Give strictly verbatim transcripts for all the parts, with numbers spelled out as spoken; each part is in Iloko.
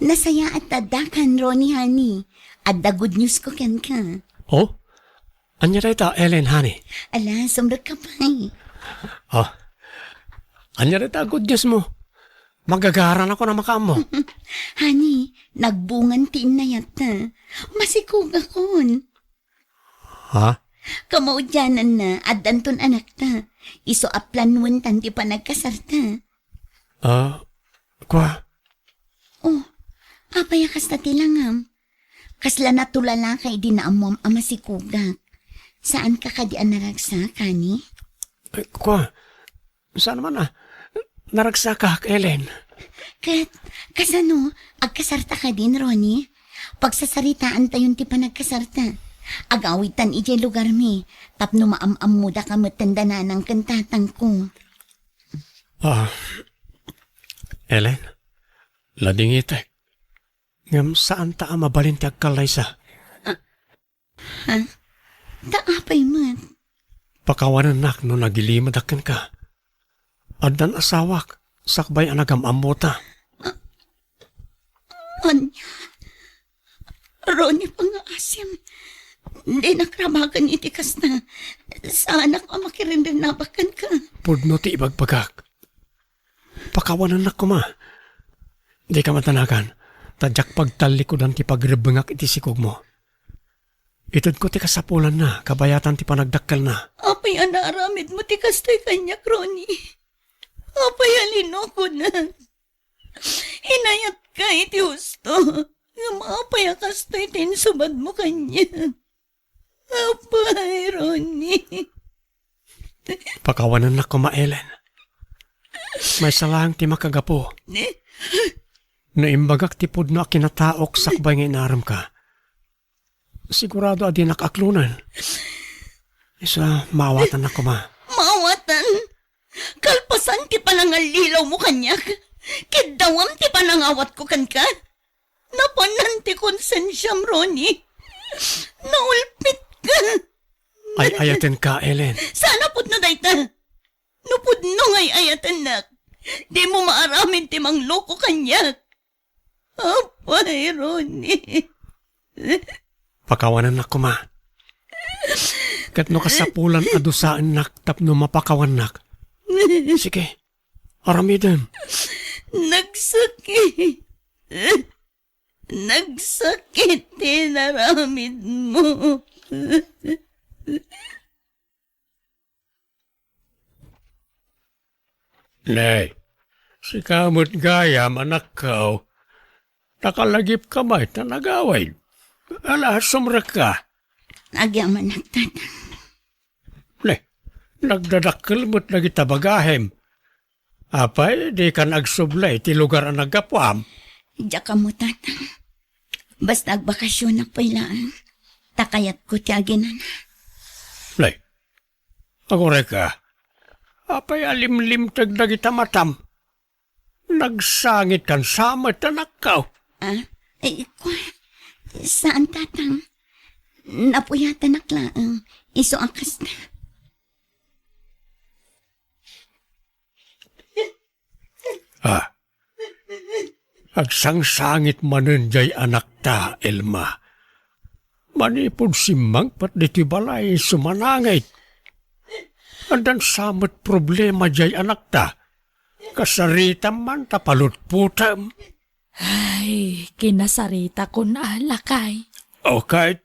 Nasayaat ta addakan, Ronnie, honey. Adda good news ko kenka. Oh? Ania dayta, Ellen, honey? Ala, sumrekka pay. Oh. Ania dayta good news mo? Magagaranakon a makaammo. Honey, nagbungan ti innayatta. Masikogakon. Ha? Kamaudiananna, addanton anakta. Isu a planuentan ti panagkasarta. Ah, kua? Oh, apay a kasta ti langam? Kasla natulalaka idi naammuam a masikogak. Saanka kadi a naragsak, honey? Eh, kua? Saan man a, naragsakak, Ellen. Ket, kasano, agkasarta kadin, Ronnie? Pagsasaritaantayon ti panagkasarta. Agawidtan idiay lugarmi, tapno maam-ammodaka metten da nanang ken tatangko. Ah, Ellen, ladingitek. Ngem saanta a mabalin ti agkallaysa. Ha? Ta apay met? Pakawanennak no nagilimedak kenka. Addan asawak, sakbay a nagam-ammota. Ania? Ronnie, pangngaasim. Dinak rabagen iti kasta. Saanak a makirinrinabak kenka. Pudno ti ibagbagak. Pakawanennak koma. Dika matanagan, ta diak pagtallikudan ti pagrebbengak iti sikogmo. Itedko ti kasapulanna, kabayatan ti panagdakkelna. Apay a naaramidmo ti kastoy kaniak, Ronnie? Apay a linokonak? Inayatka iti husto. Ngem apay a kastoy ti insubadmo kaniak? Apay, Ronnie. Pakawanennak koma, Ellen. Maysa laeng ti makagapu. No imbagak ti pudno a kinataok sakbay nga inaremka, sigurado a dinak aklonen. Isu a, maawatannak koma. Maawatan? Kalpasan ti panangallilawmo kaniak, kiddawam ti panangawatko kenka. Napanan ti konsensiam, Ronnie. Naulpitka. Ay-ayatenka, Ellen. Saan a pudno dayta? No pudno nga ay-ayatennak, dimo maaramid ti mangloko kaniak. Apay, Ronnie. Pakawanennak koma. Ket no kasapulan a dusaennak tapno mapakawannak, sige, aramidem. Nagsakit. Nagsakit ti inaramidmo. Nay, sika met gayam, anakko. Nakalagipka met ta nagawid. Ala, sumrekka. Agyamanak, Tatang. Ne, nagdadakkel met dagita bagahem. Apay, dikan agsubli iti lugar a naggapuam? Diak ammo, Tatang. Basta agbakasionak pay laeng, ta kayatko ti aginana. Ne, agurayka. Apay a limlimteg dagita matam? Nagsangitkan sa met, anakko. Ah, eh, kua, saan, Tatang. Napuyatanak laeng, isu a kasta. Ah, agsangsangit manen jay anakta, Elma. Manipud simmangpet ditoy balay, sumanangit. Addan sa met problema jay anakta. Kasaritam man ta palutpotem. Ay, kinasaritakon a, lakay. O ket?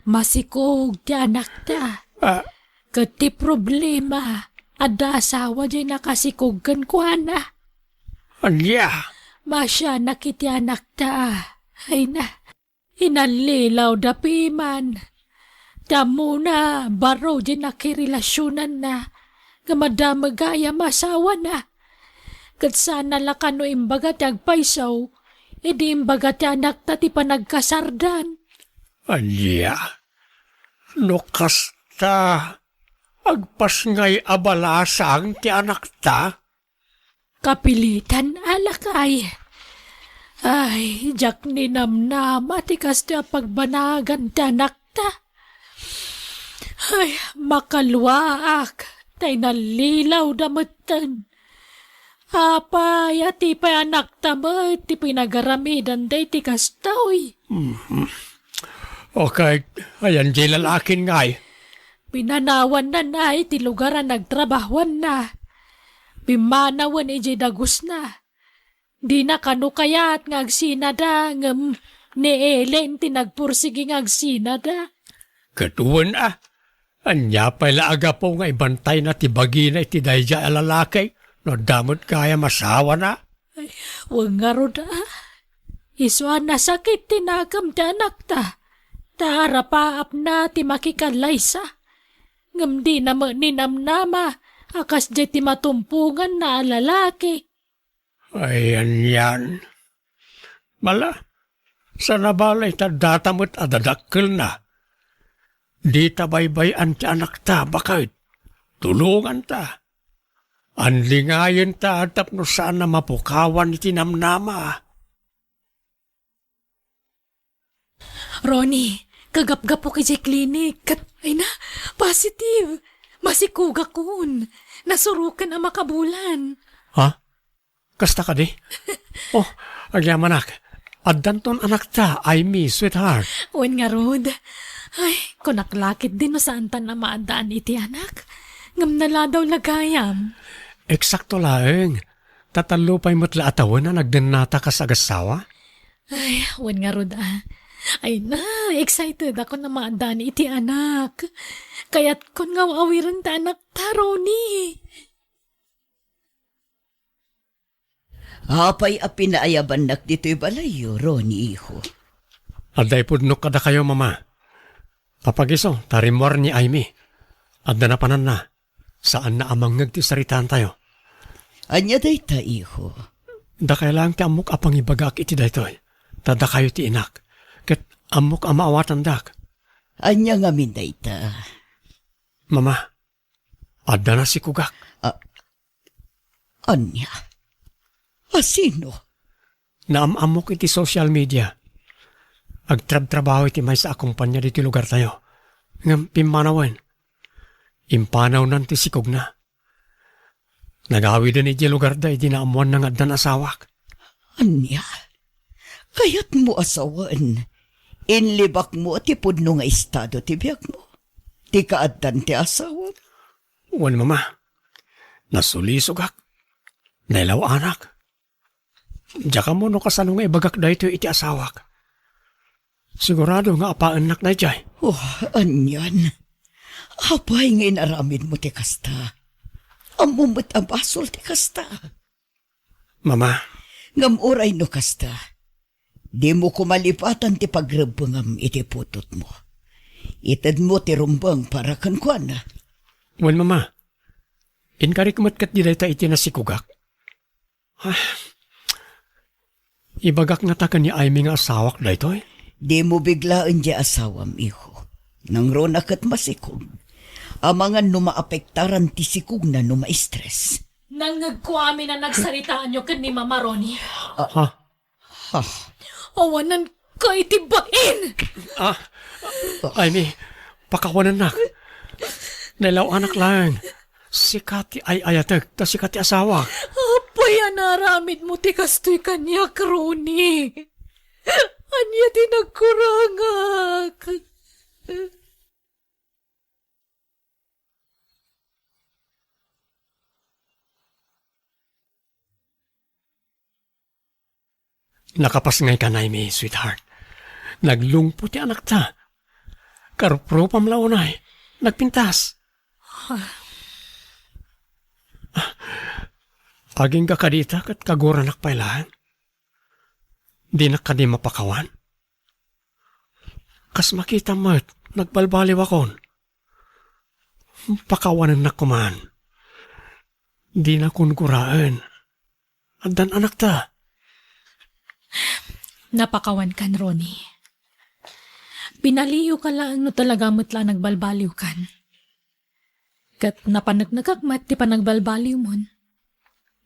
Masikog ti anakta. Ah. Ket ti problema, adda asawa jay nakasikog kenkuana. Ania? Masianak iti anakta. Ay na, inallilaw da piman. Ti ammona, baro jay nakirelasionanna, nga madamagayam asawana. Ket saan a la kano imbaga ti agpayso, idi imbaga ti anakta ti panagkasardan. Ania? No kasta, agpasngay a balasang ti anakta? Kapilitan a, lakay. Ay, diak ninamnama ti kastoy a pagbanagan ti anakta. Ay, makaluaak, ta inallilaw da metten. Apay, a ti pay anakta met ti pinagaramidan daytoy kastoy. Mhm. Okay, ayan jay lalakin ngay. Pinanawanna na iti lugar a nagtrabahuanna. Pimmanawen idiay dagusna. Dina kano kayat nga agsinada, ngem ni Ellen ti nagpursigi nga agsinada. Ket wen a, ania pay la a gapu nga ibantayna ti bagina iti daydiay a lalaki no adda met gayam asawana? Ay, wen ngarud a. Isu a nasakit ti nakem ti anakta. Ta arapaapna ti makikallaysa. Ngem dina met ninamnama a kasdiay ti matumponganna a lalaki. Ay, anian. Bala, saan a bale ta data met a dadakkelna. Dita baybay-an ti anakta, baket. Tulonganta. Andingayenta tapno saan a mapukawan iti namnama. Ronnie, kagapgapok idiay klinik ket, ay na, positive. Masikogakon. Nasuroken a makabulan. Ha? Kasta kadi? Oh, agyamanak. Addanton anakta, Amy, sweetheart. Wen ngarud. Ay, kunak la ketdi no saantan a maaddaan iti anak. Ngem naladaw la gayam. Eksakto laeng. Tatallo pay met la a tawen a nagdennata kas agassawa. Ay, wen ngarud a. Ay na, excited ako a maaddaan iti anak. Kayatkon nga aw-awiren ti anakta, Ronnie. Apay a pinaayabannak ditoy balayyo, Ronnie, iho? Adda ipudnok kadakayo, Mama. Apagiso, ta rimmuar ni Amy. Adda napananna. Saanna a mangngeg ti saritaantayo. Ania dayta, iho? Dakay laeng ti ammok a pangibagaak iti daytoy. Ta dakayo ti inak. Ket ammok a maawatandak. Ania ngamin dayta? Mama, adda nasikogak. A-, ania? A sino? Naam-ammok iti social media. Agtrabtrabaho iti maysa a kompania ditoy lugartayo. Ngem pimmanawen. Impanawnan ti sikogna. Nagawiden idiay lugarda idi naammoanna nga addan asawak. Ania? Kayatmo a sawen, inlibakmo ti pudno nga estado ti biagmo? Ti kaaddan ti asawam? Wen, Mama. Nasulisogak. Nailaw-anak. Diak ammo no kasano nga ibagak daytoy iti asawak. Sigurado nga apaennak daydiay. Oh, anian. Apay nga inaramidmo ti kasta? Ammom met a basol ti kasta. Mama. Ngem uray no kasta, dimo koma lipatan ti pagrebbengam iti putotmo. Itedmo ti rumbeng para kenkuana. Wen, Mama. Inkarik met ketdi dayta iti nasikogak. Ah, ibagak ngata ken ni Aimee nga asawak daytoy? Dimo biglaen diay asawam, iho. Nangruna ket masikog. Amangan no maapektaran ti sikogna no ma-stress. Nangngegko amin a nagsaritaanyo ken ni Mama Ronnie. Ha? Ha? Awananka iti bain! Ah, Aimee, pakawanennak. Nailaw-anak laeng. Sika ti ay-ayatek, ta sika ti asawak. Apay a naaramidmo ti kastoy kaniak, Ronnie? Ania ti nagkurangak? Nakapasngaykan, Aimee, sweetheart. Naglungpo ti anakta. Karuprupam la unay. Nagpintas. Agingga kadi ita ket kaguranak pay laeng. Dinak kadi mapakawan. Kas makitam met, nagbalbaliwakon. Pakawanennak koman. Dinakon guraen. Addan anakta. Napakawankan, Ronnie. Pinaliiwka laeng no talaga met la nagbalbaliwkan. Ket napaneknekak met ti panagbalbaliwmon.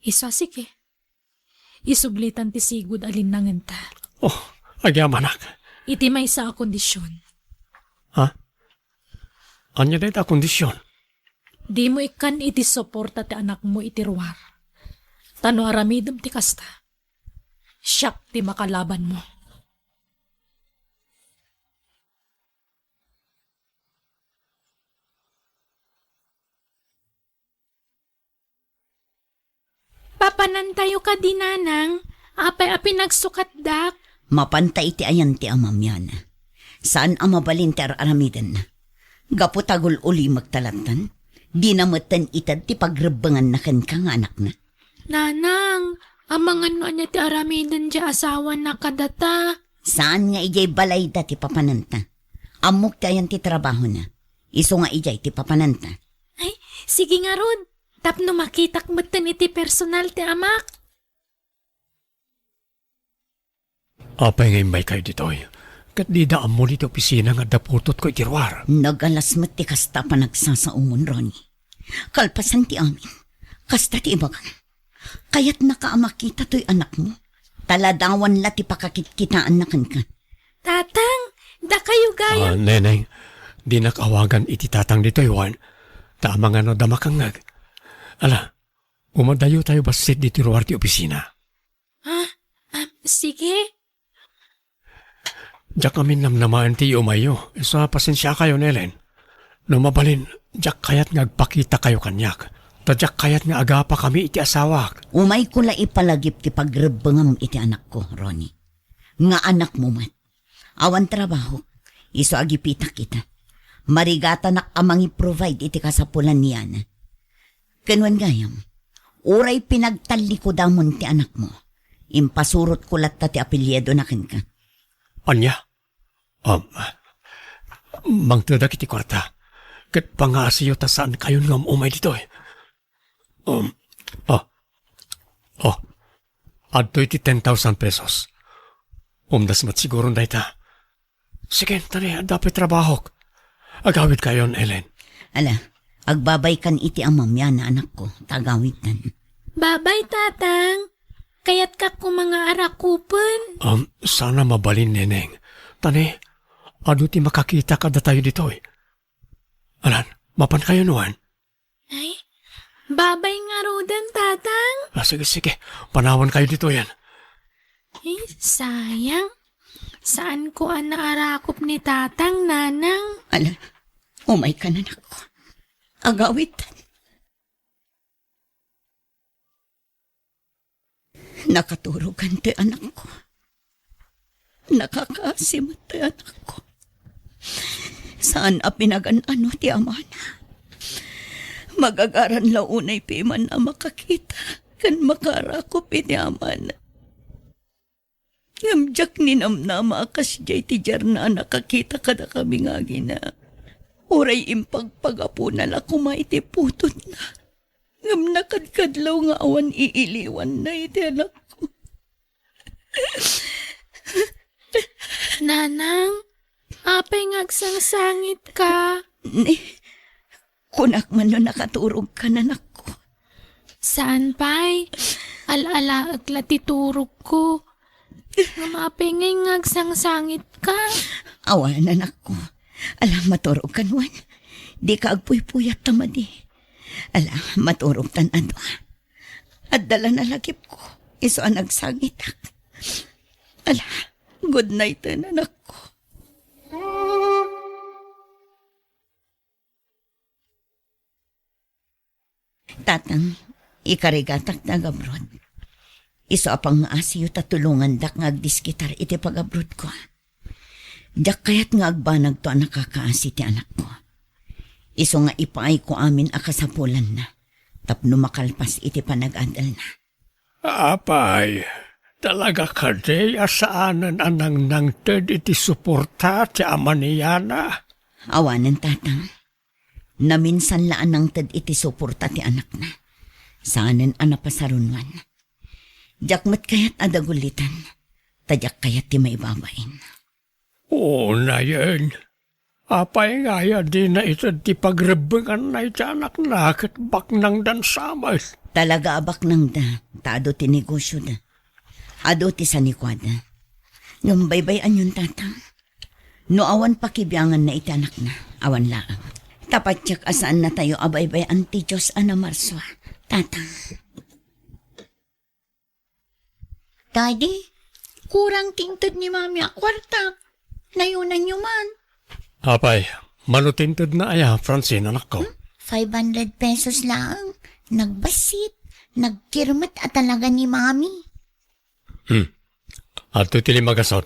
Isu a sige. Isublitan ti sigud a linnangenta. Oh, agyamanak. Iti maysa a kondision. Ha? Ania dayta a kondision? Dimo ikkan iti suporta ti anakmo iti ruar. Ta no aramidem ti kasta, siak ti makalabanmo. Papanantayo kadi, Nanang? Apay a pinagsukatdak? Mapanta iti ayan ti amam, Yana. Saan a mabalin ti ar-aramidenna. Gapu ta gul-ulimek ta lattan, dina metten ited ti pagrebbenganna kenka nga anakna. Nanang, amangan no ania ti aramiden ti asawana kadata? Saan nga idiay balayda ti papananta. Ammok ti ayan ti trabahona. Isu nga idiay ti papananta. Ay, sige ngarud. Tapno makitak metten iti personal ti amak. Apay nga immaykayo ditoy? Ket dida ammo ditoy opisina nga adda putotko iti ruar. Nagalas met ti kasta a panagsasaomon, Ronnie. Kalpasan ti amin, kasta ti ibagam. Kayatnaka a makita toy anakmo. Ta ladawan la ti pakakitkitaanna kenka. Tatang, dakayo gayam. Ah, Neneng, dinak awagan iti tatang ditoy, wen. Ta amangan no adda makangngeg. Ala, umadayo tayo bassit ditoy ruar ti opisina. Ah, ah, sige. Diak amin namnamaen ti iumayyo. Isu a pasensiakayo, Nelen. No mabalin, diak kayat nga agpakitakayo kaniak. Ta diak kayat nga agapakami iti asawak. Umayko la ipalagip ti pagrebbengam iti anakko, Ronnie. Nga anakmo met. Awan trabahok, isu a gipitak ita. Marigatanak a mangi-provide iti kasapulan ni Yana. Ken wen gayam, uray pinagtallikodamon ti anakmo, impasurotko latta ti apelyidona kenka. Ania? Um, mangtedak iti kuarta, ket pangaasiyo ta saankayon nga um-umay ditoy. Um, oh, oh, adtoy ti ten thousand pesos. Umdas met siguron dayta. Sige, tani, adda pay trabahok. Agawidkayon, Ellen. Ala, agbabaykan iti amam, Yana, anakko, ta agawidtan. Babay, Tatang. Kayatkak koma nga arakupen. Um, sana mabalin, Neneng. Tani, adu ti makakita kadatayo ditoy. Alan, mapankayon wen? Ay, babay ngaruden, Tatang. Ah, sige, sige. Panawankayo ditoyen. Ay, sayang. Saanko a naarakop ni Tatang, Nanang. Ala, umaykan, anakko. Agawid. Nakaturogan ti anakko. Nakakaasi met ti anakko. Saan a pinagan-ano ti amana. Magagaran la unay piman a makakita ken makaarakop iti amana. Ngem diak ninamnama a kasdiay ti diarna a nakakita kadakami nga agina. Uray impagpagapona la koma iti putotna. Ngem nakadkadlaw nga awan iiliwanna iti anakko. Nanang, apay nga agsangsangitka? Ni, kunak man no nakaturogka, anakko. Saan pay? Al-alaek la ti turogko. Ngem apay ngay nga agsangsangitka? Awan, anakko. Ala, maturogkan wen. Dika agpuypuyat ta madi. Ala, maturogtan adu. Adda la nalagipko. Isu a nagsangitak. Ala, good night, anakko. Tatang, ikarigatak ti agabroad. Isu a pangngaasiyo ta tulongandak nga agdiskitar iti pagabroadko. Diak kayat nga agbanagto a nakakaasi ti anakko. Isu nga ipaayko amin a kasapulanna tapno makalpas iti panag-ad-alna. Apay, talaga kadi a saanen a nangnangted iti suporta ti ama ni Yana? Awanen, Tatang. Naminsan la a nangted iti suporta ti anakna. Saanen a napasarunwan. Diak met kayat a dagulitan, ta diak kayat ti maibabain. Unayen, apay nga aya dina ited ti pagrebbenganna iti anakna ket baknangdan sa met? Talaga a baknangda, ta adu ti negosioda. Adu ti sanikuada. Ngem baybay-anyon, Tatang. No awan pakibianganna iti anakna, awan laeng. Ta patiek a saannatayo a baybay-an ti Dios a namarsua, Tatang. Daddy, kurang ti inted ni Mami a kuarta. Nayonanyo man. Apay, mano ti intedna aya, Francine, anakko? Hmm? Five hundred pesos laeng. Nagbassit, nagkirmet a talaga ni Mami. Hmm. Adtoy ti lima gasut.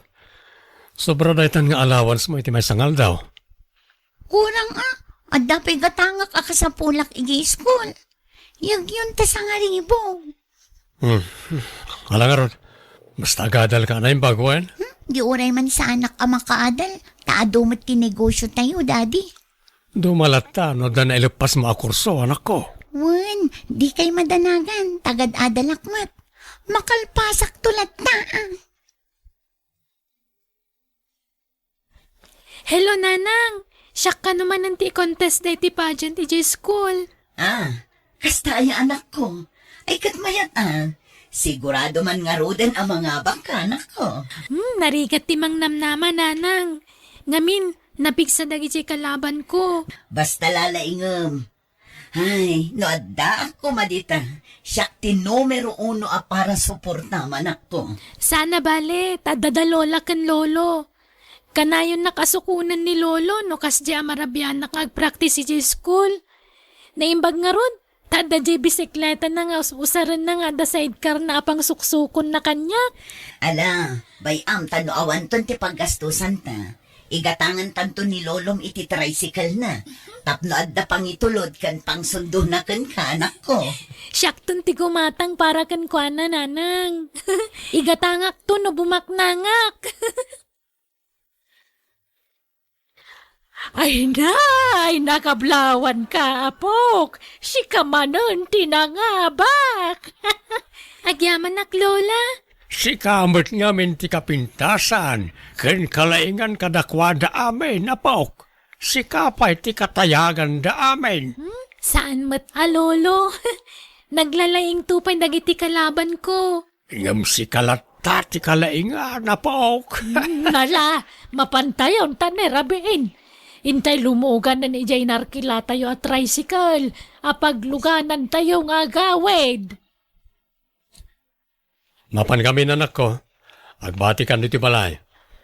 Sobra daytan nga allowance mo iti maysa nga aldaw. Kurang a, adda pay gatangak a kasapulak idiay school. Yagyon ta sangaribo. Hmm. Ala ngarud, basta agadalka a naimbag wen? Hmm? Di uray man saanak a makaadal, ta adu met ti negosyo tayo, Daddy. Dumalatta no adda naileppasmo a kurso, anakko. Wen, dikay madanagan, tagad-adalak met. Makalpasakto latta, ah. Hello, Nanang! Siak kano manen ti i-contest daytoy pageant idiay school. Ah, kasta aya, anakko? Ay, ket mayat a. Sigurado man ngaruden a mangabakka, anakko. Hmm, narigat ti mangnamnama, Nanang. Ngamin, napigsa dagidiay kalabanko. Basta lalaingem. Ay, no addaak koma dita, siak ti numero uno a para suportam, anakko. Saan a bale, ta adda da Lola ken Lolo. Kanayonnak a sukonen ni Lolo no kasdiay a marabianak nga agpraktis idiay school. Naimbag ngarud, ta adda diay bisikletana nga us-usarenna nga adda sidecarna a pangsuksukonna kaniak. Ala, bay-am ta no awanton ti paggastusanta. Igatangantanto ni Lolom iti tricycle-na, tapno adda pangitulod ken pangsundona kenka, anakko. Siakton ti gumatang para kenkuana, Nanang. Igatangakto no bumaknangak. Ay, nay, nakablawanka, apok. Sika manen ti nangabak. Agyamanak, Lola. Sika met ngamin ti kapintasan ken kalaingan kadakuada amin, apok. Sika pay ti katayaganda amin. Hmm? Saan met a, Lolo. Naglalaingto pay dagiti kalabanko. Ngem sika latta ti kalaingan, apok. Hmm, ala, mapantayon ta ne rabiin. Intay lumuganen idiay narkilatayo a tricycle a pagluganantayo nga agawid. Mapankamin, anakko. Agbatikan ditoy balay.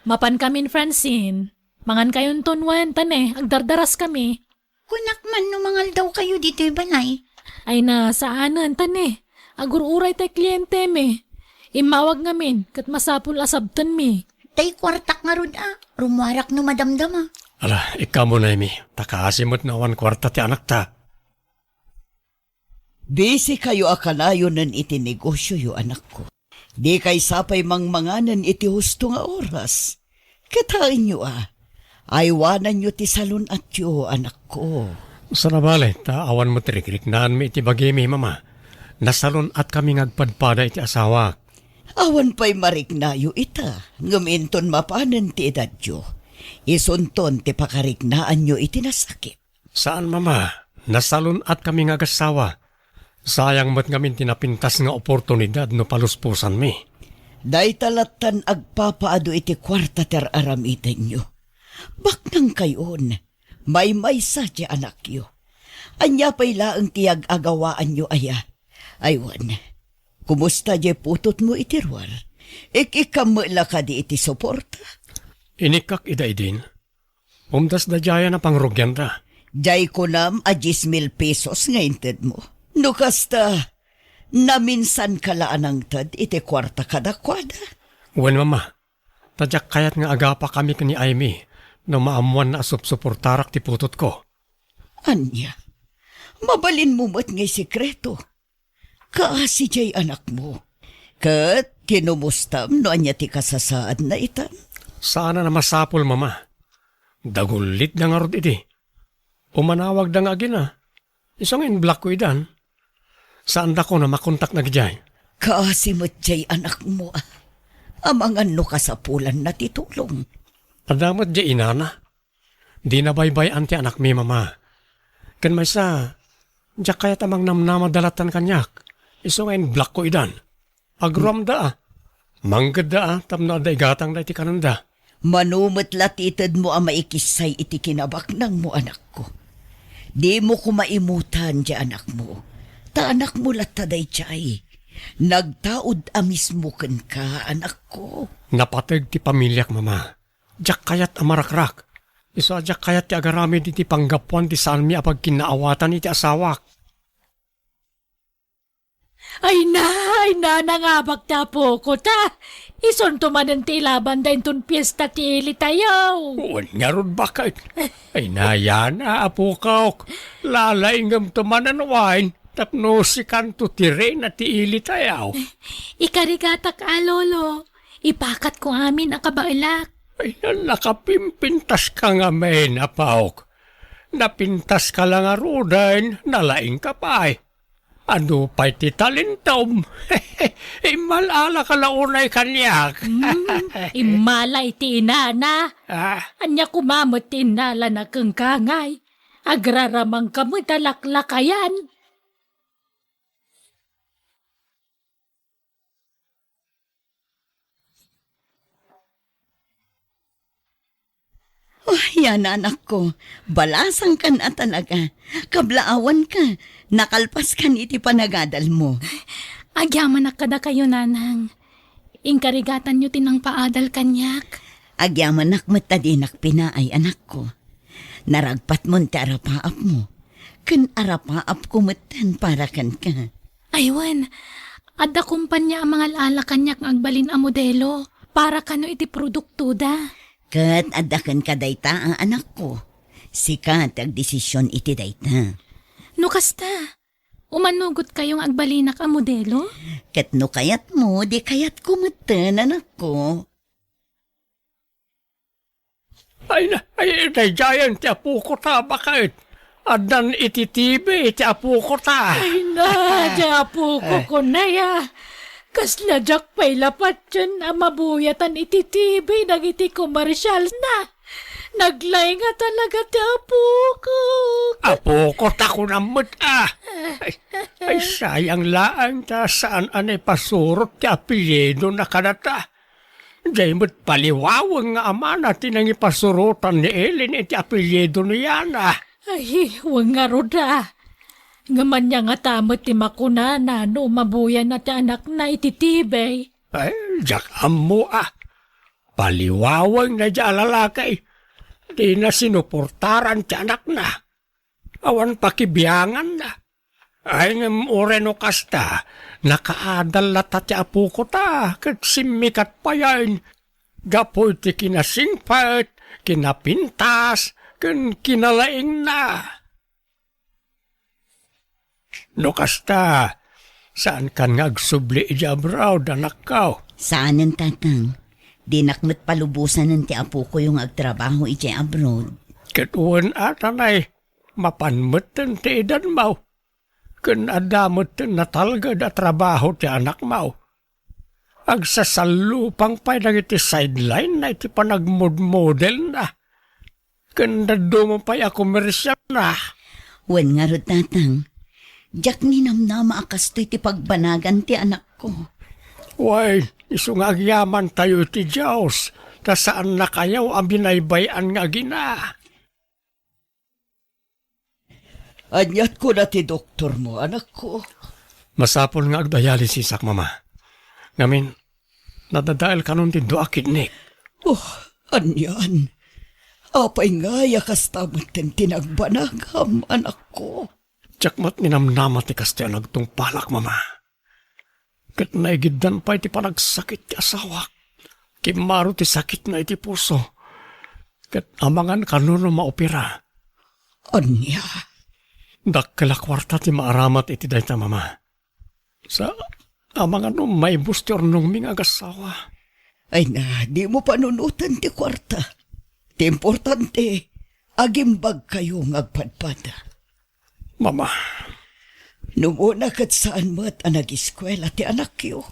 Mapankamin, Francine. Mangankayonton wen, ta ne, agdardaraskami. Kunak man no mangaldawkayo ditoy balay. Ay na, saanen, ta ne, agur-uray tay klientemi. Immawag ngamin, ket masapul a sabtenmi. Tay kuartak ngarud a, rummuarak no madamdama. Ala, ikkamunaymi, ta kaasi met no awan kuarta ti anakta. Busy kayo a kanayonen iti negosioyo, anakko. Dikay sapay mangmanganen iti husto nga oras. Kitaenyo a, aywananyo ti salun-atyo, anakko. Saan a bale, ta awan met rikriknaanmi iti bagimi, Mama. Nasalun-atkami nga agpadpada iti asawak. Awan pay mariknayo ita, ngem inton mapanen ti edadyo, isunton ti pakariknaanyo iti nasakit. Saan, Mama. Nasalun-atkami nga agassawa. Sayang met ngamin ti napintas nga oportunidad no palusposanmi. Dayta lattan agpapaadu iti kuarta ti ar-aramidenyo. Baknangkayon, maymaysa ti anakyo. Ania pay laeng ti yag-agawaanyo aya? Aywan, kumusta diay putotmo iti ruar? Ik-ikkam met la kadi iti suporta? Inikkak ida idin. Umdas daydiayen a pangrugianda. Diay kunam a dies mil pesos nga intedmo. No kasta, naminsanka la a nangted iti kuarta kadakuada? Wen, Mama. Ta diak kayat nga agapakami ken ni Aimee no maammoanna a supsuportarak ti putotko. Ania? Mabalinmo met nga isekreto. Kaasi diay anakmo. Ket kinumustam no ania ti kasasaadna itan? Saanen a masapul, Mama. Dagullitda ngarud idi. Umanawagda nga agina. Isu nga in-blockko idan. Saandakon a makontak dagidiay. Kaasi met diay anakmo, a. Amangan no kasapulanna ti tulong. Adda met diay inana. Dina baybay-an ti anakmi, Mama. Ken maysa, diak kayat a mangnamnama da lattan kaniak. Isu nga in-blockko idan. Agruamda a. Manggedda a tapno adda igatangda iti kanenda. Mano met la ti itedmo a maikissay iti kinabaknangmo, anakko. Dimo koma imutan diay anakmo. Ta anakmo latta daydiay. Nagtaud a mismo kenka, anakko. Napateg ti pamiliak, Mama. Diak kayat a marakrak. Isu a diak kayat ti agaramid iti panggapuan ti saanmi a pagkinnaawatan iti asawak. Ay na, ay na, nangabak ti apoko ta. Isunto manen ti ilabanda inton fiesta ti ilitayo. Wen ngarud, baket. Ay na, yana, apokok. Lalaingem to manen wen tapno sikanto ti reyna ti ilitayo. Ikarigatak a, Lolo. Ipakatko amin a kabaelak. Ay, nakapimpintaska ngamin, apok. Napintaska la ngaruden, nalaingka pay. Adu pay ti talentom? Immal-alaka la unay kaniak. Hmm, immala iti inana. Ah. Ania koma met ti innalana kenka ngay? Agraramangka met a laklakayan. Oh, yan, anakko. Balasangkan a talaga. Kablaawanka. Nakalpaskan iti panagadalmo. Agyamanak kadakayo, Nanang. Inkarigatanyo ti nangpaadal kaniak. Agyamanak met ta dinak pinaay, anakko. Naragpatmon ti arapaapmo. Ken arapaapko metten para kenka. Ay wen, adda kompania a mangal-ala kaniak nga agbalin a modelo para kano iti produktoda. Ket adda kenka dayta a, anakko. Sika ti agdesision iti dayta. No kasta, umannogotkayo nga agbalinak a modelo? Ket no kayatmo, di kayatko metten, anakko. Ay na, ay, daydiayen ti apoko ta, baket. Addan iti T V ti apoko ta. Ay na, ti apoko ko na ya. Kasla diak pay lapatien a mabuyatan iti T V dagiti komersial na. Naglaing a talaga ti apoko. Apoko ta kunam met, ah. Ay, ay, sayang laeng ta saan a naipasurot ti apelyido na kadata. Diay met paliwaweng nga amana ti nangipasurotan ni Ellen iti apelyido ni Yana. Ay, wen ngarud a. Ngem ania ngata met ti makunana no mabuyanna ti anakna iti T V? Ay, diak ammo a. Paliwaweng na diay a lalaki. Dina sinuportaran ti anakna. Awan pakibianganna. Ay, ngem uray no kasta, nakaadal latta ti apoko ta, ket simmikat payen. Gapu iti kinasingpet, kinapintas, ken kinalaingna. No kasta, saankan nga agsubli idiay abroad, anakko? Saanen, tatang. Dinak met palubosanen ti apokoyo nga agtrabaho idiay abroad. Ket wen a, tanay, mapan metten ti edadmo. Ken adda metten natalged a trabaho ti anakmo. Agsasallupang pay dagiti sideline-na iti panagmodmodelna. Ken dadduma pay a komersialna. Wen ngarud, tatang, diak ninamnama a kastoy ti pagbanagan ti anakko. Wen, isu nga agyamantayo iti Dios, ta saannakayo a binaybay-an nga agina. Aniat kuna ti doktormo, anakko? Masapul nga agdialysisak, Mama. Ngamin, nadadael kanon ti dua a kidney. Oh, anian? Apay ngay a kasta metten ti nagbanagam, anakko? Diak met ninamnama ti kastoy a nagtungpalak, Mama. Ket naigiddan pay ti panagsakit ti asawak. Kimmaro ti sakitna iti puso. Ket amangan kano no maopera. Ania? Dakkel a kuarta ti maaramat iti dayta, Mama. Sa, amangan no maibus ti urnongmi nga agassawa. Ay na, dimo panunoten ti kuarta. Ti importante, agimbagkayo nga agpadpada. Mama. No umuna ket saan met a nagiskuela ti anakyo,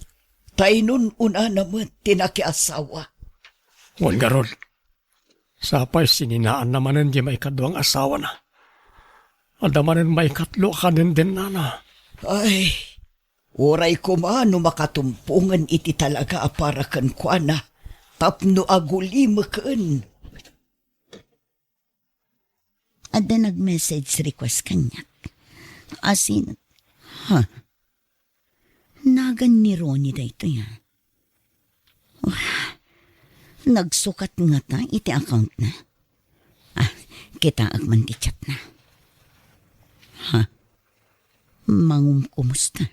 ta inun-unana met ti nakiasawa. Wen ngarud, sapay sininaanna manen ti maikadua nga asawana. Adda manen maikatlo a kadendennana. Ay, uray koma no makatumpongen iti talaga a para kenkuana tapno agulimeken. Adda nag-message request kaniak. Asin, ha? Nagan ni Ronnie daytoy, a. Wah, nagsukat ngata iti accountna. Ah, kitaek man ti chatna. Ha? Mangumkumusta?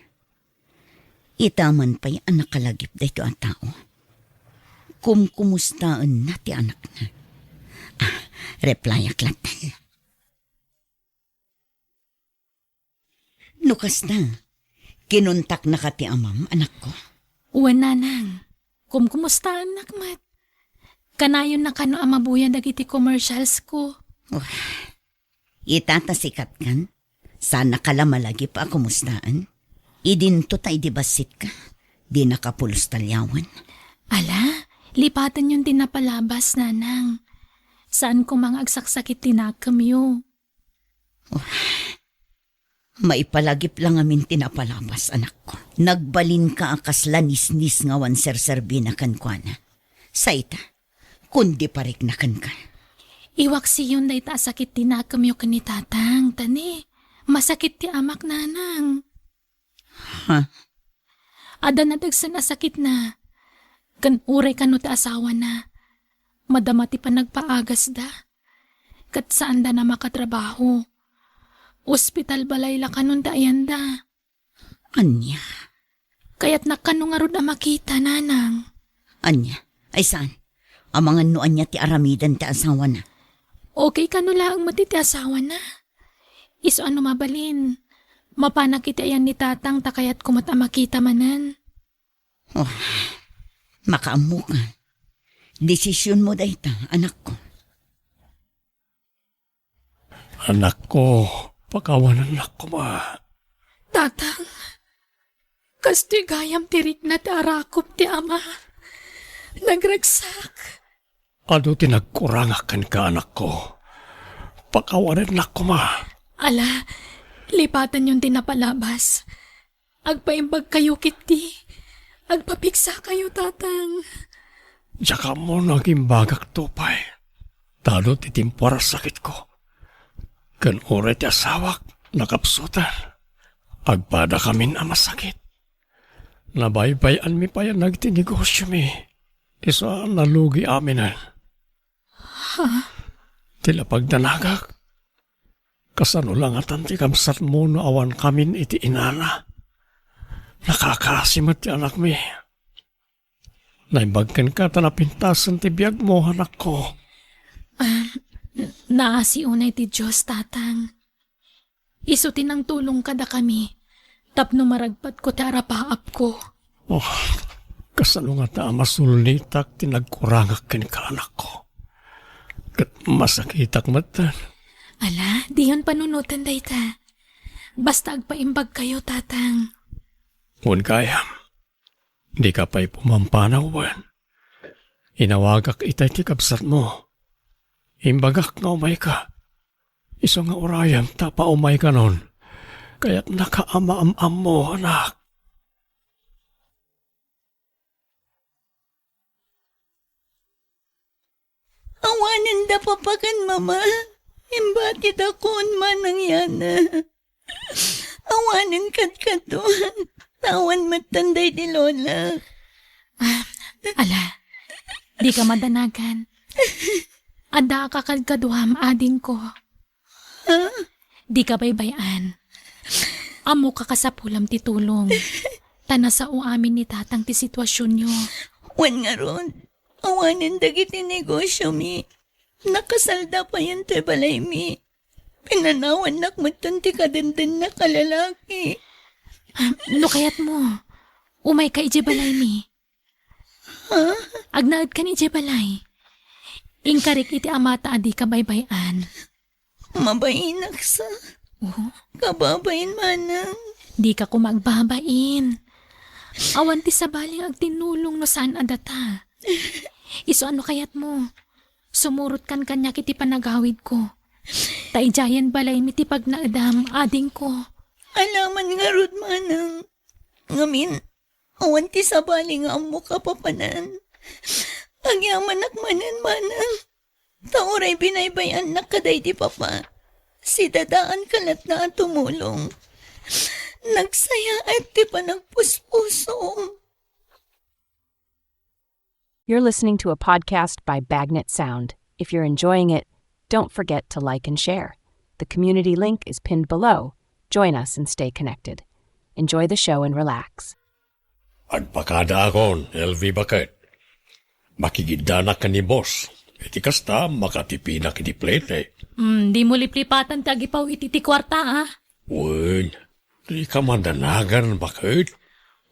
Ita man pay a nakalagip daytoy a tao. Kumkumustaenna ti anakna. Ah, replyak lattan. No kasta, kinuntaknaka ti amam, anakko? Wen, nanang. Kumkumustaennak met. Kanayonna kano a mabuya dagiti commercials ko. Wah, ita ta sikatkan, saannaka la malagip a kumustaen. Idinto ta idi bassitka, dinaka pulos talliawen. Ala, lipatenyon ti napalabas, nanang. Saan koma nga agsaksakit ti nakemyo. Maipalagip la ngamin ti napalabas, anakko. Nagbalinka a kasla nisnis nga awan serserbina kenkuana. Sa ita, kundi parikna kenka. Iwaksiyon dayta a sakit ti nakemyo ken ni tatang, ta ni, masakit ti amak, nanang. Ha? Adda nadagsen a sakitna. Ken uray kano ti asawana, madama ti panagpaagasda. Ket saanda a makatrabaho. Ospital balay la kanon ti ayanda. Ania? Kayatnak kano ngarud a makita, nanang. Ania? Ay saan? Amangan no ania ti aramiden ti asawana. Okay kano laeng met iti asawana. Isu a no mabalin, mapanak iti ayan ni tatang ta kayatko met a makita manen. Oh, makaammoka. Desisionmo dayta, anakko. Anakko, pakawanennak koma. Tatang, kastoy gayam ti rikna ti arakop ti ama. Nagragsak. Adu ti nagkurangak kenka, anakko. Pakawanennak koma. Ala, lipatenyon ti napalabas. Agpaimbagkayo ketdi. Agpapigsakayo, tatang. Diak ammo no agimbagakto pay. Tado ti timpuar a sakitko. Ken uray ti asawak, nakapsuten. Agpadakamin a masakit. Nabaybay-anmi pay a nagti negosyomi. Isu a nalugi aminen. Ha? Ti lapagdanagak. Kasano la ngatan ti kabsatmo no awan kamin iti inana? Nakakaasi met ti anakmi. Naimbag kenka ta napintasen ti biagmo, anakko. Ah, naasi unay ti Dios, tatang. Isu ti nangtulong kadakami tapno maragpatko ti arapaapko. Oh, kasano ngata a masulnitak ti nagkurangak kenka, anakko? Ket masakitak met. Ala, diyon panunoten dayta. Basta agpaimbagkayo, tatang. Wen gayam, dika pay pumampanaw wen. Inawagak itay ti kabsatmo. Imbagak nga umayka. Isu nga urayem ta paumaykanon. Kayatnaka a maam-ammo, anak. Awanen da papa ken mama. Imbatidakon manang yana. Awanen kadkaduan. Tawan metten daydi lola. Ah, ala, dika madanagan. Adda a kakadkaduam, adingko. Ha? Dika baybay-an. Ammok a kasapulam ti tulong. Ta nasao amin ni tatang ti situasionyo. Wen ngarud, awanen dagiti negosyomi. Nakasalda payen ti balaymi. Pinanawannak metten ti kadendennak a lalaki. Ah, no kayatmo, umayka idiay balaymi. Ha? Agnaedkan idiay balay. Inkarik iti amata a dika baybay-an. Mabainak sa. Oh? Kababain manang. Dika koma agbabain. Awan ti sabali nga agtinnulong no saan a data. Isu a no kayatmo, sumurotkan kaniak iti panagawidko. Ta idiayen balaymi ti pagnaedam, adingko. Alaman ngarud manang. Ngamin, awan ti sabali nga ammok a papanan. Agyamanak manen, manang. Ta uray binaybay-annak kadaydi papa, sidadaanka latta a tumulong. Nagsayaat ti panagpuspusom. You're listening to a podcast by Bagnet Sound. If you're enjoying it, don't forget to like and share. The community link is pinned below. Join us and stay connected. Enjoy the show and relax. Agpakadaakon, L V baket. Makigiddanak ken ni boss. Iti kasta, makatipinak iti plete. Hmm, dimo liplipatan ti agipaw-it iti kuarta, ah. Wen, dika madanagan, baket.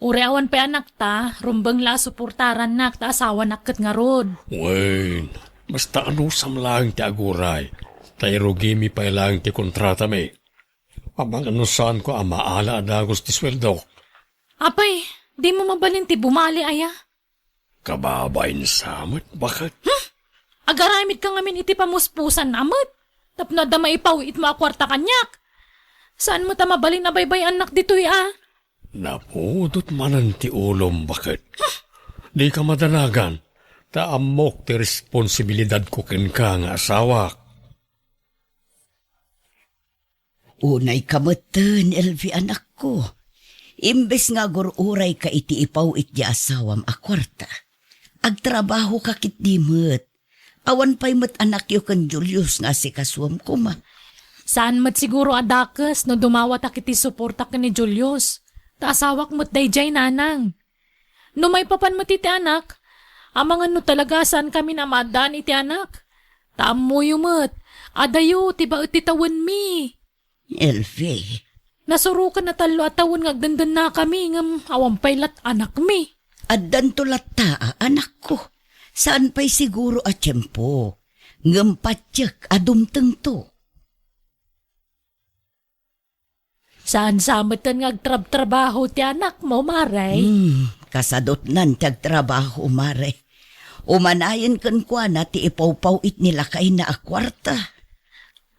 Uray awan pay anakta, rumbeng la a suportarannak ta asawanak ket ngarud. Wen, basta anusam laeng ti aguray, ta irugimi pay laeng ti kontratami. Amangan no saanko a maala a dagus ti sueldok. Apay, dimo mabalin ti bumali aya? Kababain sa met, baket. Hmm? Agaramidka ngamin iti pamuspusan a met. Tapno adda maipaw-itmo a kuarta kaniak. Saan met a mabalin a baybay-annak ditoy a? Napudot manen ti ulom, baket. Dika madanagan, ta ammok ti responsibilidadko kenka nga asawak. Unayka metten, L V anakko. Imbes nga agur-urayka iti ipaw-it ti asawam a kuarta, agtrabahoka ketdi met. Awan pay met anakyo ken Julius nga asikasuem koma. Saan met siguro a dakes no dumawatak iti suporta ken ni Julius. Ta asawak met daydiay, nanang. No maipapan met iti anak, amangan no talaga a saankami a maaddaan iti anak. Ta ammoyo met, adayo ti baet ti tawenmi. L V. Nasurokan a tallo a tawen nga agdendennakami, ngem awan pay lat anakmi. Addanto latta a anakko. Saan pay siguro a tiempo, ngem patiek a dumtengto. Saan sa metten nga agtrabtrabaho ti anakmo, Mare? Hmm, kasadutnan ti agtrabaho, Mare. Umanayen kenkuana ti ipawpaw-it ni lakayna a kuarta.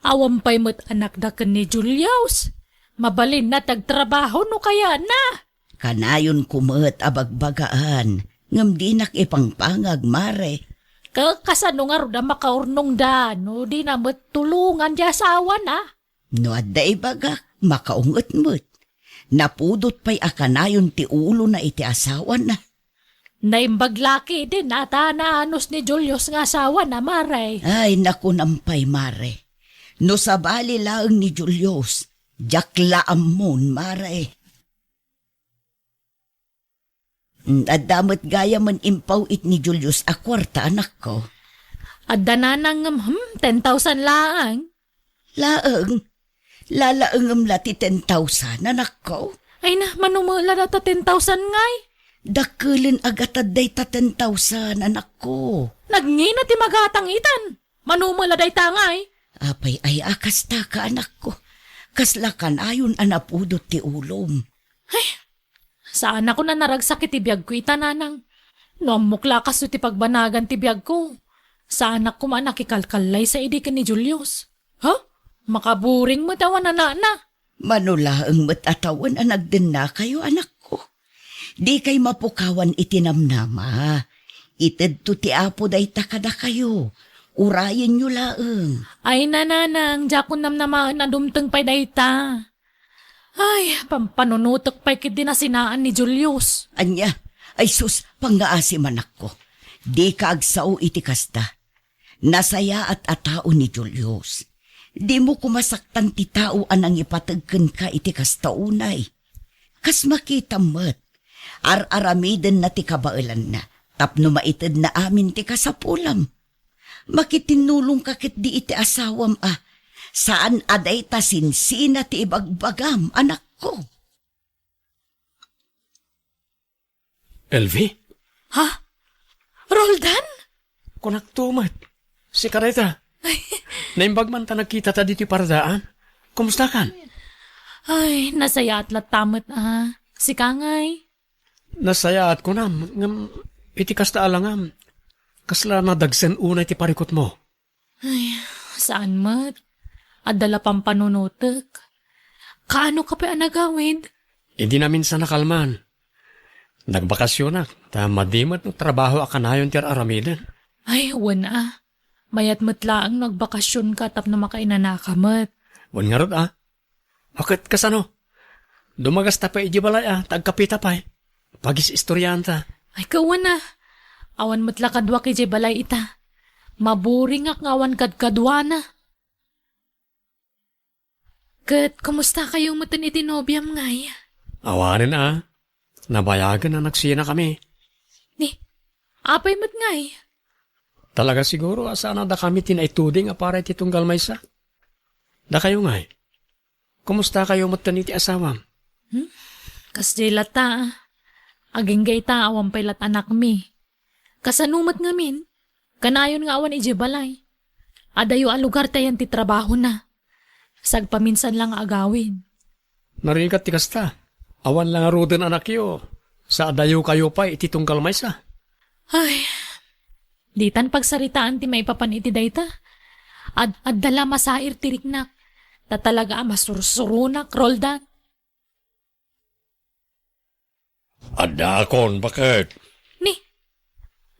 Awan pay met anakda ken ni Julius. Mabalinna ti agtrabaho no kayana. Kanayonko met a bagbagaan, ngem dinak ipangpangag, Mare. Ka-, kasano ngarud a makaurnongda no dina met tulongan ti asawana? No adda ibagak, makaunget met. Napudot pay a kanayon ti ulona iti asawana. Naimbag la ketdin a ta naanus ni Julius nga asawana, Mare. Ay, nakunam pay, Mare. No sabali laeng ni Julius, diak la ammon, Mare. Mm, adda met gayamen impaw-it ni Julius a kuarta, anakko. Adda nanang ngem, hmm, ten thousand laeng. Laeng? Lalaengem la ti ten thousand, anakko? Ay na, mano met la data ten thousand ngay? Dakkelen a gatad dayta ten thousand, anakko. Nagngina ti magatang itan. Mano met la dayta ngay? Apay aya a kasta ka, anakko. Kasla kanayon a napudot ti ulom. Ay, saanakon a naragsak iti biagko ita, nanang. No ammok la a kastoy ti pagbanagan ti biagko, saanak koma a nakikalkallaysa idi ken ni Julius. Ha? Makaburing met awan anakna. Mano laeng met a tawen a nagdennakayo, anakko. Dikay mapukawan iti namnama. Itedto ti Apo dayta kadakayo. Urayenyo laeng. Ay, nanang, diakon namnamaen a dumteng pay dayta. Ay, pampanunotek pay ketdi nasinaan ni Julius. Ania? Ay sus, pangngaasim, anakko. Dika agsao iti kasta. Nasayaat a tao ni Julius. Dimo koma saktan ti tao a nangipateg kenka iti kasta unay. Kas makitam met, ar-aramidenna ti kabaelanna tapno maitedna amin ti kasapulam. Makitinnulongka ketdi iti asawam a, saan a dayta sinsina ti ibagbagam, anakko. L V? Ha? Roldan? Kunakto met. Sika dayta. Naimbag man ta nagkitata ditoy paradaan. Kumustakan? Ay, nasayaat latta met a. Sika ngay? Nasayaat kunam, ngem iti kasta a langam, kasla nadagsen unay ti parikutmo. Ay, saan met. Adda la pampanunotek. Kaano ka pay a nagawid? Idi naminsan a kalman. Nagbakasionak, ta madi met no trabaho a kanayon ti ar-aramiden. Ay, wen a. Mayat met laeng no agbakasionka tapno makainanaka met. Wen ngarud a. Ket kasano? Dumagasta pay idiay balay a, ta agkapita pay. Pagis-istorianta. Ay, kawan a. Awan met la kaduak idiay balay ita. Maburingak nga awan kadkaduana. Ket kumusta kayo met iti nobiam, ngay? Awanen a. Nabayagen a nagsinakami. Ni, apay met, ngay? Talaga siguro a saan a dakami ti naituding a para iti tunggal maysa. Dakayo, ngay? Kumusta kayo met iti asawam? Hmm? Kasdiay latta, a. Agingga ita, awan pay lat anakmi. Kasano met ngamin? Kanayon nga awan idiay balay. Adayo a lugar tayan ti trabahona. Sagpaminsan lang nga agawid. Narigat ti kasta. Awan la ngaruden anakyo. Sa adayo kayo pay iti tunggal maysa. Ay, ditan pagsaritaan ti maipapan iti dayta. Ad-adda la masair ti riknak. Ta talaga a masursuronak, Roldan. Addaakon, baket. Ni,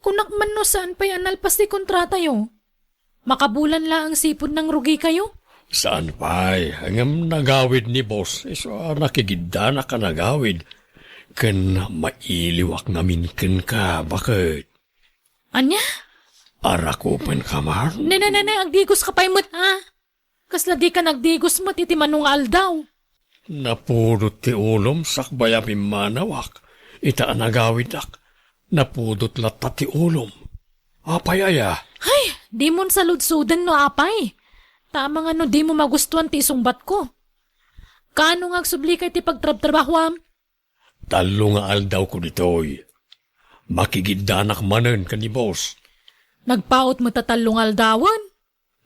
kunak man no saan pay a nalpas ti kontratayo. Makabulan laeng sipud nangrugi kayo? Saan pay, ngem nagawid ni boss, isu a nakigiddanak a nagawid, ken mailiwak ngamin kenka, baket. Ania? Arakupenka man? Ne, ne, ne, ne, agdigoska pay met, ha? Kasla dika nagdigos met iti mano nga aldaw. Napudot ti ulom sakbay a pimmanawak, ita a nagawidak. Napudot latta ti ulom. Apay aya? Ay, dimon saludsoden no apay. Ta amangan no dimo magustuan ti isungbatko. Kaano nga agsublika iti pagtrabtrabahoam? Tallo nga aldawko ditoy. Makigiddanak manen ken ni boss. Nagpaut met a tallo nga aldawen?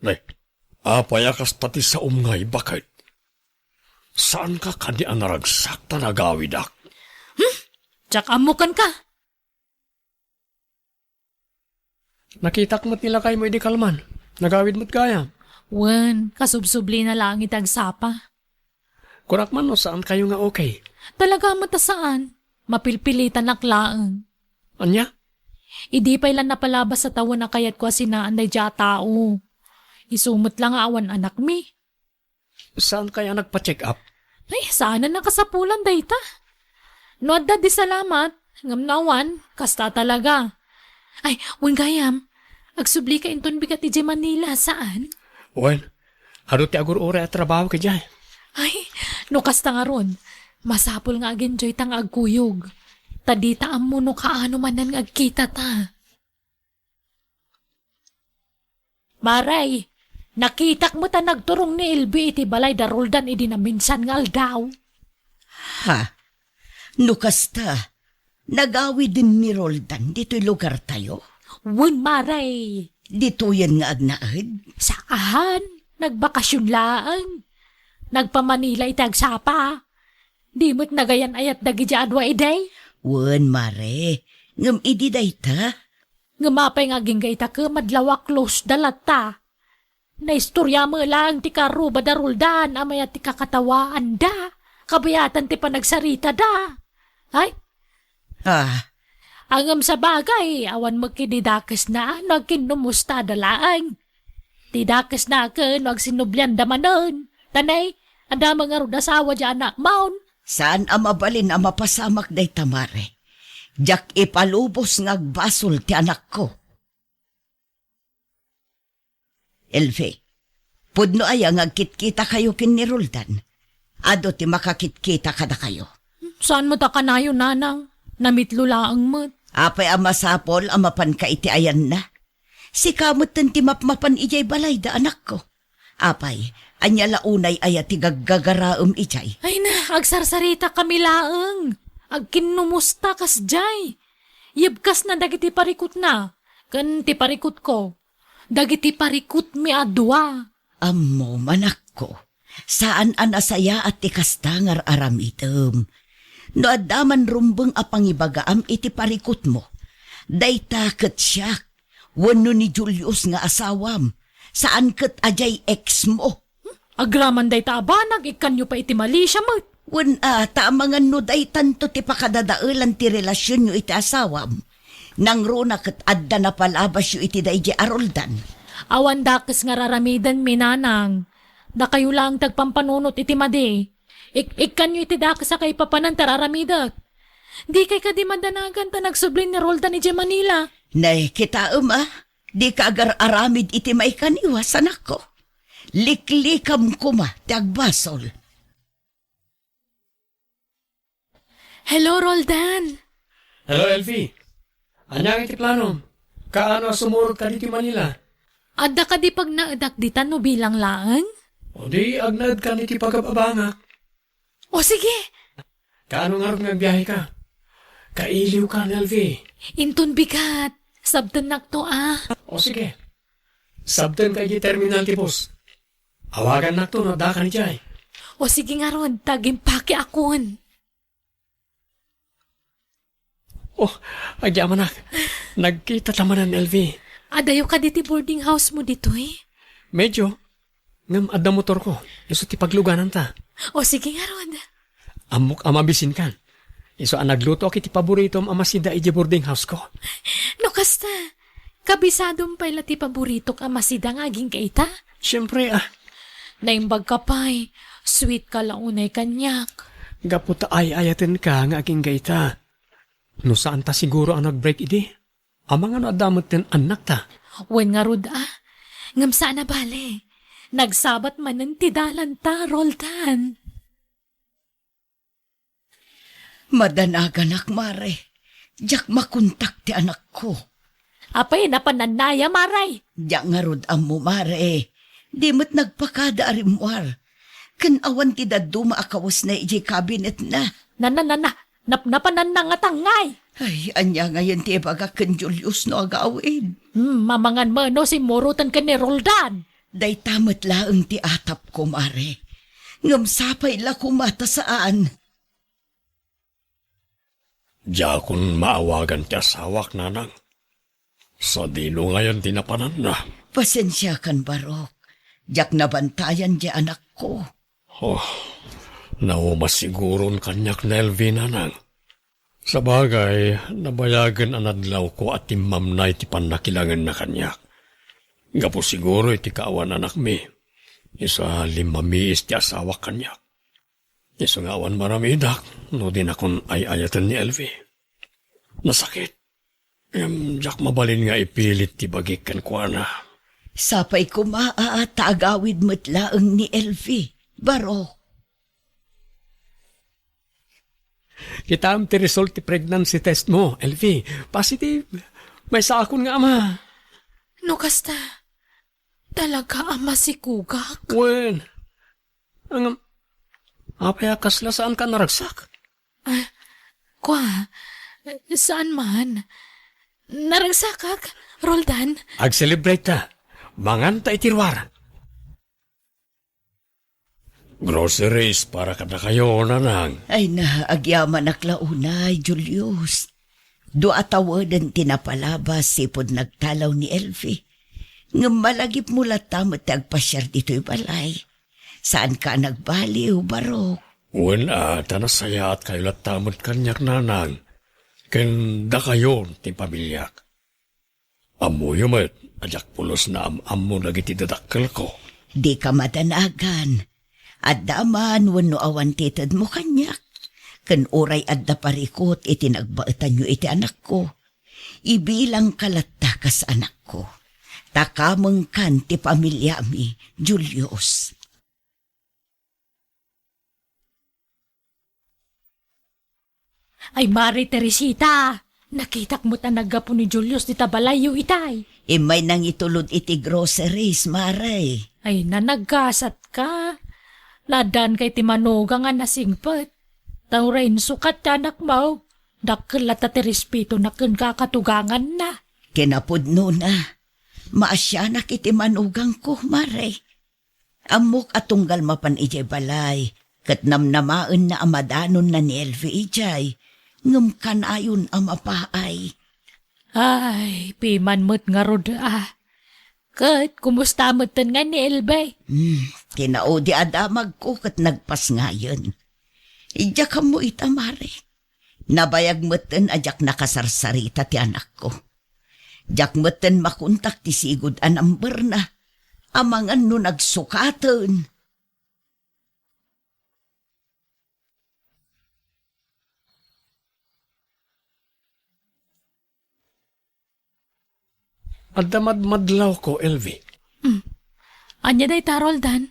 Nay, apay a kasta ti saom ngay, baket? Saanka kadi a naragsak ta nagawidak? Hmm? Diak ammo kenka. Nakitak met ni lakaymo idi kalman. Nagawid met gayam. Wen, kasubsublina laeng iti agsapa. Kunak man no saan kayo nga okay. Talaga met a saan. Mapilpilitanak laeng. Ania? Idi pay la napalabas a tawen a kayatko a sinaan daydiay a tao. Isu met la nga awan anakmi. Saan kaya nagpa-check up? Ay, saan a nakasapulan dayta. No adda di salamat, ngem no awan, kasta talaga. Ay, wen gayam, agsublika inton bigat idiay Manila, saan? Wen, adu ti agur-uray a trabaho kadiay. Ay, no kasta ngarud, masapul nga agenjoyta nga agkuyog. Ta dita ammo no kaano manen nga agkitata. Maray, nakitak met a nagturong ni Elvi iti balay da Roldan idi naminsan nga aldaw. Ha? No kasta, nagawiden ni Roldan ditoy lugartayo? Wen, Maray. Ditoyen nga agnaed? Saan, nagbakasyon laeng. Nagpa-Manila iti agsapa. Di met nagayan-ayat dagiti adua idi? Wen, Mare. Ngem idi dayta? Ngem apay nga agingga ita ket madlawak close da latta? Naistorya met laeng ti karuba da Roldan a mayat ti kakatawaanda. Kabayatan ti panagsaritada. Ay? Ah. Ngem sabagay, awan met kadi dakesna no agkinnumustada laeng. Ti dakesna ket no agsinublianda manen. Ta nay, adda met ngarud asawa diay anakmon. Saan a mabalin a mapasamak dayta, Mare. Diak ipalubos nga agbasol ti anakko. Elvi, pudno aya nga agkitkitakayo ken ni Roldan? Adu ti makakitkita kadakayo. Saan met a kanayon, nanang? Namitlo laeng met. Apay a masapul a mapanka iti ayanna? Sika metten ti mapmapan idiay balayda, anakko. Apay, ania la unay aya ti gaggagaraem idiay? Ay na, agsarsaritakami laeng. Agkinnumusta kasdiay. Yebkasna dagiti parikutna ken ti parikutko. Dagiti parikutmi a dua. Ammom, anakko, saan a nasayaat ti kasta nga ar-aramidem. No adda man rumbeng a pangibagaam iti parikutmo, dayta ket siak, wenno ni Julius nga asawam, saan ket a diay ex mo. Agraman dayta a banag, ikkanyo pay iti Malaysia met. Wen a, ta amangan no daytanto ti pakadadaelan ti relasionyo iti asawam. Nangruna ket adda napalabasyo iti daydiay a Roldan. Awan dakes nga ar-aramidenmi, nanang. Dakayo laeng ti agpampanunot iti madi. Ik-, ikkanyo iti dakes a kaipapanan ti ar-aramidek. Dikay kadi madanagan ta nagsubli ni Roldan idiay Manila. Nay, kitaem a, dika agar-aramid iti maikaniwas, anakko. Liklikam koma ti agbasol. Hello, Roldan. Hello, Elvie. Ania nga iti planom? Kaano a sumurot ka ditoy Manila? Adda kadi pagnaedak dita no bilang laeng? O di, agnaedkan iti pagababangak. O sige. Kaano ngarud nga agbiahe ka? Kailiw ka, Elvie. Inton bigat, sabtennak to, ah. O sige. Sabten ka iti terminal ti bus. Awagannak to no adda ka idiay. O sige ngarud, ta agimpake akon. Oh, agyamanak. Nagkita ta manen, Elvie. Adayo kadi ti boarding house mo ditoy? Medyo. Ngem adda motorko. Isu ti paglugananta. O sige ngarud. Ammok a mabisinkan. Isu a naglutoak iti paboritom a masida idiay boarding house ko. No kasta, kabisadom pay la ti paboritok a masida nga agingga ita? Siempre, ah. Naimbag ka pay, sweet ka la unay kaniak. Gapu ta ay-ayatenka nga agingga ita. No saan ta siguro a nag-break idi, amangan no adda metten annakta. Wen ngarud a, ngem saan a bale. Nagsabat manen ti dalanta, Roldan. Madanaganak, Mare. Diak makontak ti anakko. Apay, napanannaya, Mare? Diak ngarud ammo, Mare. Di met nagpakada a rimmuar. Ken awan ti dadduma a kawesna idiay kabinetna. Nana, nana, nap-, napananna nga tangngay. Ay, ania ngayen ti ibagak ken Julius no agawid? Hmm, mamangan mo no simmuroten ken ni Roldan. Dayta met laeng ti atapko, Mare. Ngem sapay la koma ta saan. Diakon maawagan ti asawak, nanang. Sadino ngayen ti napananna? Pasensiakan, Barok. Diak nabantayan ti anakko. Oh, nauma siguron kaniak ni Elvie, nanang. Sabagay, nabayagen a nadlawko a timmamnay ti pannakilangenna kaniak. Gapu siguro iti kaawan anakmi, isu a limmamiis ti asawak kaniak. Isu nga awan maramidak no dinakon ay-ayaten ni Elvie. Nasakit. Ngem diak mabalin nga ipilit ti bagik kenkuana. Sapay koma a ta agawid met laeng ni Elvie, Barok. Kitaem ti result ti pregnancy test mo, Elvie. Positive. Maysakon nga ama. No kasta, talaga a masikugak? Wen. Ngem, apay a kasla saanka naragsak? Ah, kua, saan man. Naragsakak, Roldan. Ag-celebrate ta. Manganta iti ruar. Groceries para kadakayo, nanang. Ay na, agyamanak la unay, Julius. Dua a taweden ti napalabas sipud nagtalaw ni Elvie. Ngem malagipmo latta met ti agpasiar ditoy balay. Saanka a nagbaliw, Barok. Wen a, ta nasayaatkayo latta met kaniak, nanang. Ken dakayo ti pamiliak. Ammoyo met a diak pulos naam-ammo dagiti dadakkelko. Dika madanagan. Adda man wenno awan ti itedmo kaniak. Ken uray adda parikut iti nagbaetanyo iti anakko, ibilangka latta kas anakko. Ta kamengkan ti pamiliami, Julius. Ay, Mare Teresita, nakitak met a naggapu ni Julius dita balayyo itay. Immay nangitulod iti groceries, Mare. Ay, nanagkasatka. Naaddaanka iti manugang a nasingpet. Ta uray insukat ti anakmo, dakkel latta ti respetona ken kakatuganganna. Kinapudnona, maasianak iti manugangko, Mare. Ammok a tunggal mapan idiay balay, ket namnamaenna a madanonna ni Elvie idiay, ngem kanayon a mapaay. Ay, piman met ngarud a. Ket kumusta metten nga ni Elvie? Hmm, kinaudi a damagko ket nagpasngayen. Idiak ammo ita, Mare. Nabayag metten a diak nakasarsarita ti anakko. Diak metten makontak ti sigud a numberna. Amangan no nagsukaten. Adda madmadlawko, Elvie. Hmm. Ania dayta, Roldan?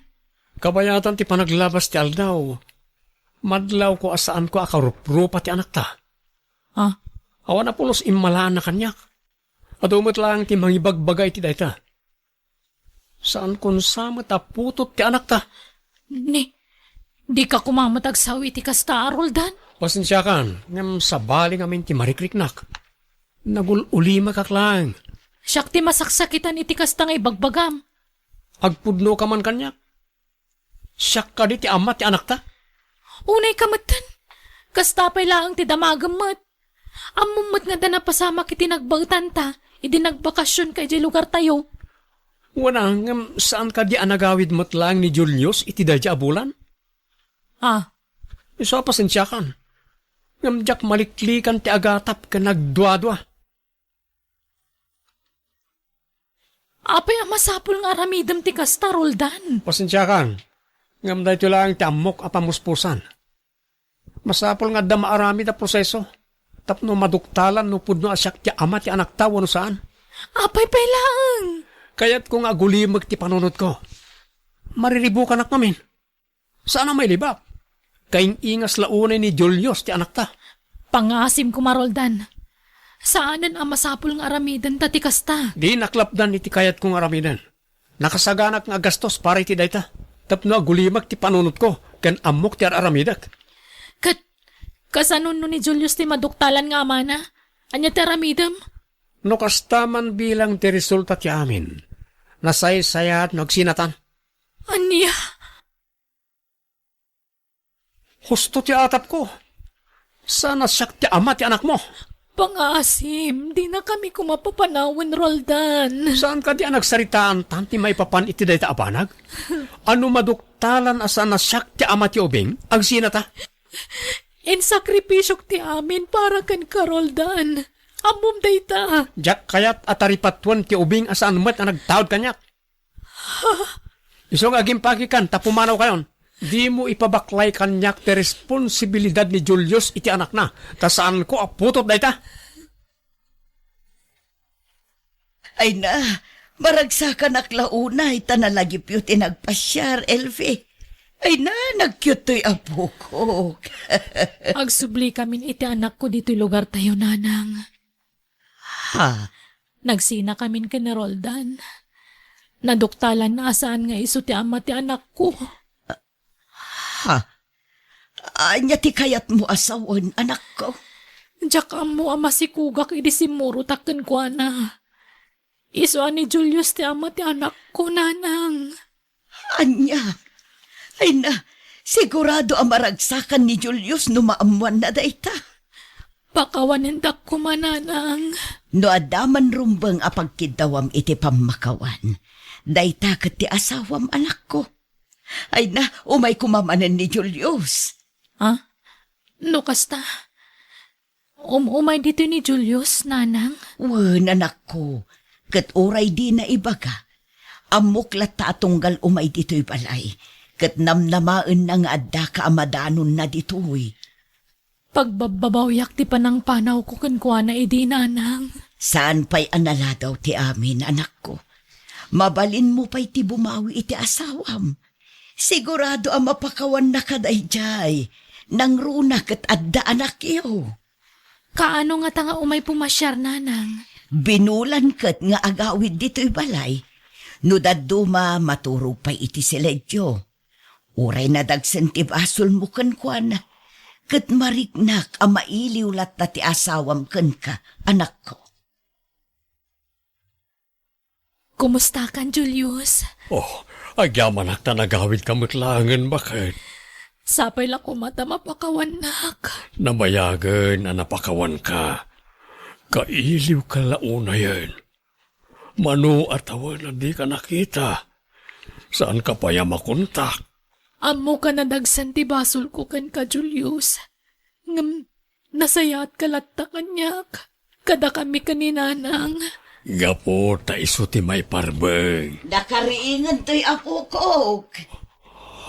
Kabayatan ti panaglabas ti aldaw, madlawko a saanko a karuprupa ti anakta. Ah? Awan a pulos immalaanna kaniak. Adu met laeng ti mangibagbaga iti dayta. Saankon sa met a putot ti anakta. Ni, dika koma met agsao iti kasta, Roldan? Pasensiakan, ngem sabali ngamin ti marikriknak. Nagul-ulimekak laeng. Siak ti masaksakitan iti kasta nga ibagbagam. Agpudnoka man kaniak. Siak kadi ti ama ti anakta? Unayka metten. Kasta pay laeng ti damagem met. Ammom met nga adda napasamak iti nagbaetanta idi nagbakasionka idiay lugartayo. Wen a, ngem saan kadi a nagawid met laeng ni Julius iti daydiay a bulan? Ah. Isu a pasensiakan. Ngem diak maliklikan ti agatap ken nagduadua. Apay a masapul nga aramidem ti kasta, Roldan? Pasensiakan, ngem daytoy laeng ti ammok a pamuspusan. Masapul nga adda maaramid a proseso tapno maduktalan no pudno a siak ti ama ti anakta wenno saan. Apay pay laeng? Kayatko nga agulimek ti panunotko. Mariribukanak ngamin. Saan a mailibak. Kaing-ingas la unay ni Julius ti anakta. Pangaasim koma, Roldan. Saanen a masapul nga aramidenta ti kasta. Dinak lapdan iti kayatko nga aramiden. Nakasaganak nga agastos para iti dayta, tapno agulimek ti panunotko ken ammok ti ar-aramidek. Ket kasano no ni Julius ti maduktalan nga amana? Ania ti aramidem? No kasta man bilang ti resulta ti amin, nasaysayaat no agsinatan. Ania? Husto ti atapko. Saan a siak ti ama ti anakmo. Pangaasim, dinakami koma papanawen, Roldan. Saan kadi a nagsaritaantan ti maipapan iti dayta a banag? Ano maduktalan a saan a siak ti ama ti ubing? Agsinata? Insakripisiok ti amin para kenka, Roldan. Ammom dayta. Diak kayat a taripatuen ti ubing a saan met a nagtaud kaniak. Isu nga agimpakikan ta pumanawkayon. Dimo ipabaklay kaniak ti responsibilidad ni Julius iti anakna, ta saanko a putot dayta. Ay na, maragsakanak la unay ta nalagipyo ti nagpasiar, Elfie. Ay na, nagkiuttoy apokok. Agsublikamin iti anakko ditoy lugartayo, Nanang. Ha? Nagsinakamin ken ni Roldan. Naduktalanna a saan nga isu ti ama ti anakko. Ha? Ania ti kayatmo a sawen, anakko? Diak ammo a masikugak idi simmurotak kenkuana. Isu a ni Julius ti ama ti anakko, Nanang. Ania? Ay na, sigurado a maragsakan ni Julius no maammoanna dayta. Pakawanendak koma, Nanang. No adda man rumbeng a pagkiddawam iti pammakawan, dayta ket ti asawam, anakko. Ay na, umay koma manen ni Julius. Ah? No kasta, um-, umay ditoy ni Julius, Nanang? Wen, anakko, ket uray dina ibaga, ammok latta a tunggal umay ditoy balay, ket namnamaenna nga addaka a madanonna ditoy. Pagbabbabawiak ti panangpanawko kenkuana idi, Nanang. Saan pay a naladaw ti amin, anakko. Mabalinmo pay ti bumawi iti asawam. Sigurado a mapakawanna kadaydiay. Nangruna ket adda anakyo. Kaano ngata nga umay pumasiar, Nanang? Binulan ket nga agawid ditoy balay. No dadduma, maturog pay iti siledio. Uray nadagsen ti basolmo kenkuana, ket mariknak a mailiw latta ti asawam kenka, anakko. Kumustakan, Julius? Oh, agyamanak ta nagawidka met laengen, baket. Sapay la koma ta mapakawannak. Nabayagen a napakawanka. Kailiwka la unayen. Mano a tawen a dika nakita? Saanka pay a makontak? Ammok a nadagsen ti basolko kenka, Julius. Ngem nasayaatka latta kaniak. Kadakami ken ni Nanang. Gapu ta isu ti maiparbeng. Nakariingen toy apokok.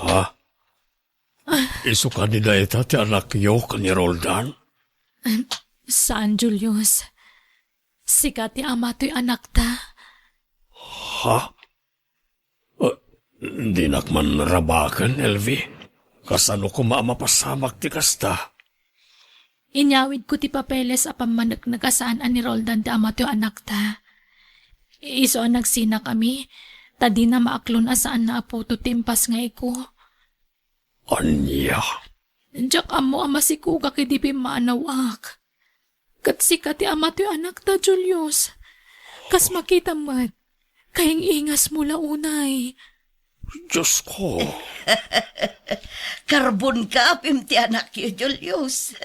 Ha? Isu kadi dayta ti anakyo ken ni Roldan? Saan, Julius. Sika ti ama toy anakta. Ha? Ah, dinak man rabaken, Elvi. Kasano koma a mapasamak ti kasta? Inyawidko ti papeles a pammaneknek a saan a ni Roldan ti amatoy anakta. Isu a nagsinakami, ta dina maaklon a saan a puto ti impasngayko. Ania? Diak ammo a masikogak idi pimmanawak. Ket sika ti amatoy anakta, Julius. Kas makitam met, kaing-ingasmo la unay. Diosko. Karbon ka, apim ti anakyo, Julius.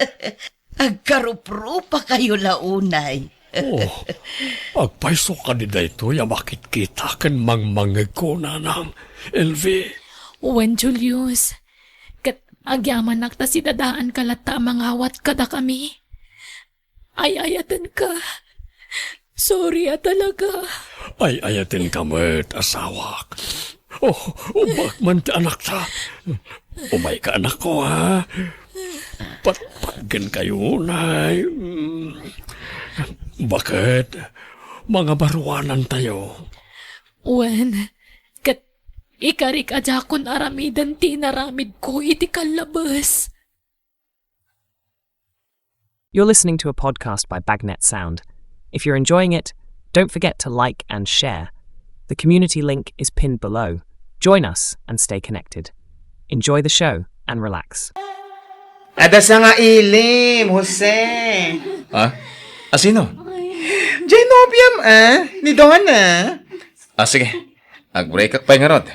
Agkaruprupakayo la unay. Oh, agpayso kadi daytoy a makitkita ken mangmangngegko, nanang Elvi? Wen, Julius. Ket agyamanak ta sidadaanka latta a mangawat kadakami. Ay-ayatenka. Sorry a talaga. Ay-ayatenka met, asawak. Oh, ubbak man ti anakta. Umayka, anakko, ha? Patpatgenkayo, nay. Mm. Baket, mangabaruanantayo. Wen, ket ikarik a diakon aramiden ti inaramidko iti kallabes. You're listening to a podcast by Bagnet Sound. If you're enjoying it, don't forget to like and share. The community link is pinned below. Join us and stay connected. Enjoy the show and relax. Adda sa nga ilim, Jose. Ha? Asino? Jay nobiam, ah, ni Donna. Ah, sige. Ag-break ak pay ngarud.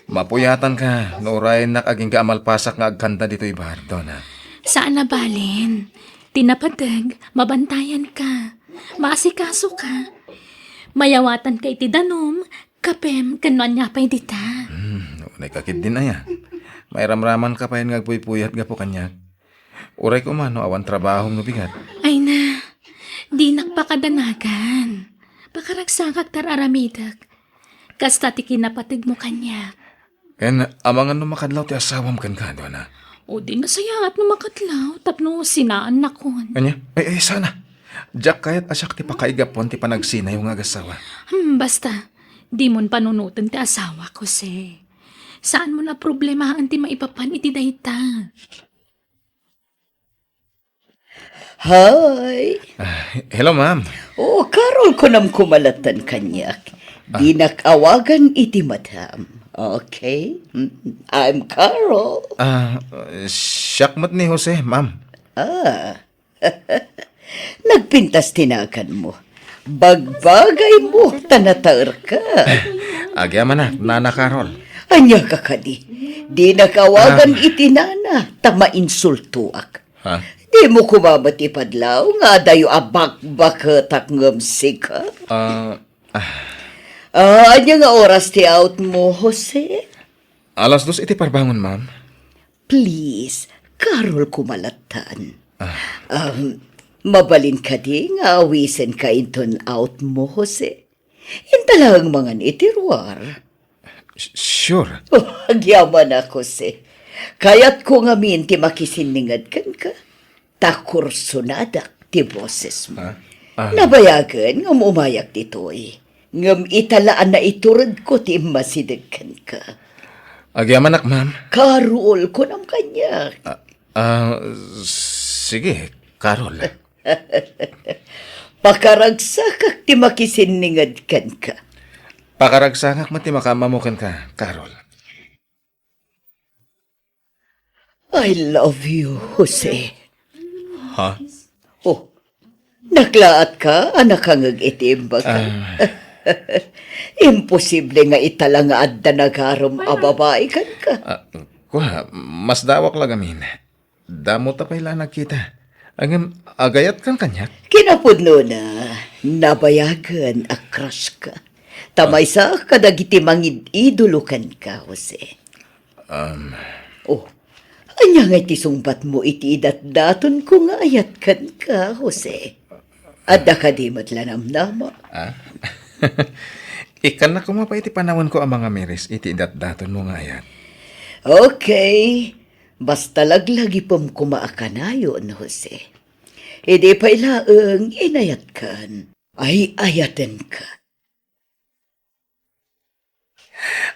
Mapuyatanka no urayennak agingga a malpasak nga agkanta ditoy bar, Donna. Saan a balen. Ti napateg, mabantayanka. Maasikasoka. Mayawatanka iti danum, kapem, ken no ania pay dita. Hmm, unay ka ketdin aya. Mairamramanka pay nga agpuypuyat gapu kaniak. Uray koma no awan trabahom no bigat. Ay na, dinak pakadanagan. Pakaragsakak ta ar-aramidek. Kasta ti kinapategmo kaniak. Ken amangan no makadlaw ti asawam kenka, Donna? O di nasayaat no makadlaw, tapno sinaannakon. Ania? Ay, ay, sana. Diak kayat a siak ti pakaigapuan ti panagsinayo nga agasawa. Hmm, basta, dimon panunoten ti asawak, Jose. Saanmon a problemaen ti maipapan iti dayta. Hi. Ah, hello, ma'am. Oh, Carol, kunam koma lattan kaniak. Ah. Dinak awagan iti madam. Okay? Mm, I'm Carol. Ah, siak met ni Jose, ma'am. Ah. Nagpintas ti naganmo. Bagbagaymo, ta nataerka. Agyamanak, Nana Carol. Ania ka kadi? Dinak awagan Ah. iti nana, ta mainsultoak. Ha? Dimo koma met ipadlaw nga adayo a bakbaketak ngem sika? Ah, ah. Ah, ania nga oras ti out mo, Jose? Alas dos iti parbangon, ma'am. Please, Carol koma lattan. Ah. Um, mabalin kadi nga awisenka inton out mo, Jose? Inta laeng mangan iti ruar. S-, sure. Oh, agyamanak, Jose. Kayatko ngamin ti makisinninged kenka. Ta kursonadak ti bosesmo. Ah? Ah. Nabayagen nga umayak ditoy. Ngem ita la a naituredko ti immasideg kenka. Agyamanak, ma'am. Carol, kunam kaniak. Ah, ah, sige, Carol. Pakaragsakak ti makisinninged kenka. Pakaragsakak met ti makaammo kenka, Carol. I love you, Jose. Ha? Oh, naklaatka a nakangeg iti imbagak. Ah. Imposible nga ita la nga adda nagarem a babai kenka. Ah, kua, masdaawak la gamin. Damo ta pay la nagkita. Ngem, agayatkan kaniak? Kinapudnona, nabayagen a crush ka. Ta Ah. maysa kadagiti mangid-idolo kenka, Jose. Um. Oh, ania ngay ti sungbatmo iti idatdatonko nga ayat kenka, Jose? Adda kadi met la namnama? Ah? Ikkannak koma pay iti panawenko a mangamiris iti idatdatonmo nga ayat. Okay. Basta laglagipem koma a kanayon, Jose. Idi pay laeng inayatkan, ay-ayatenka.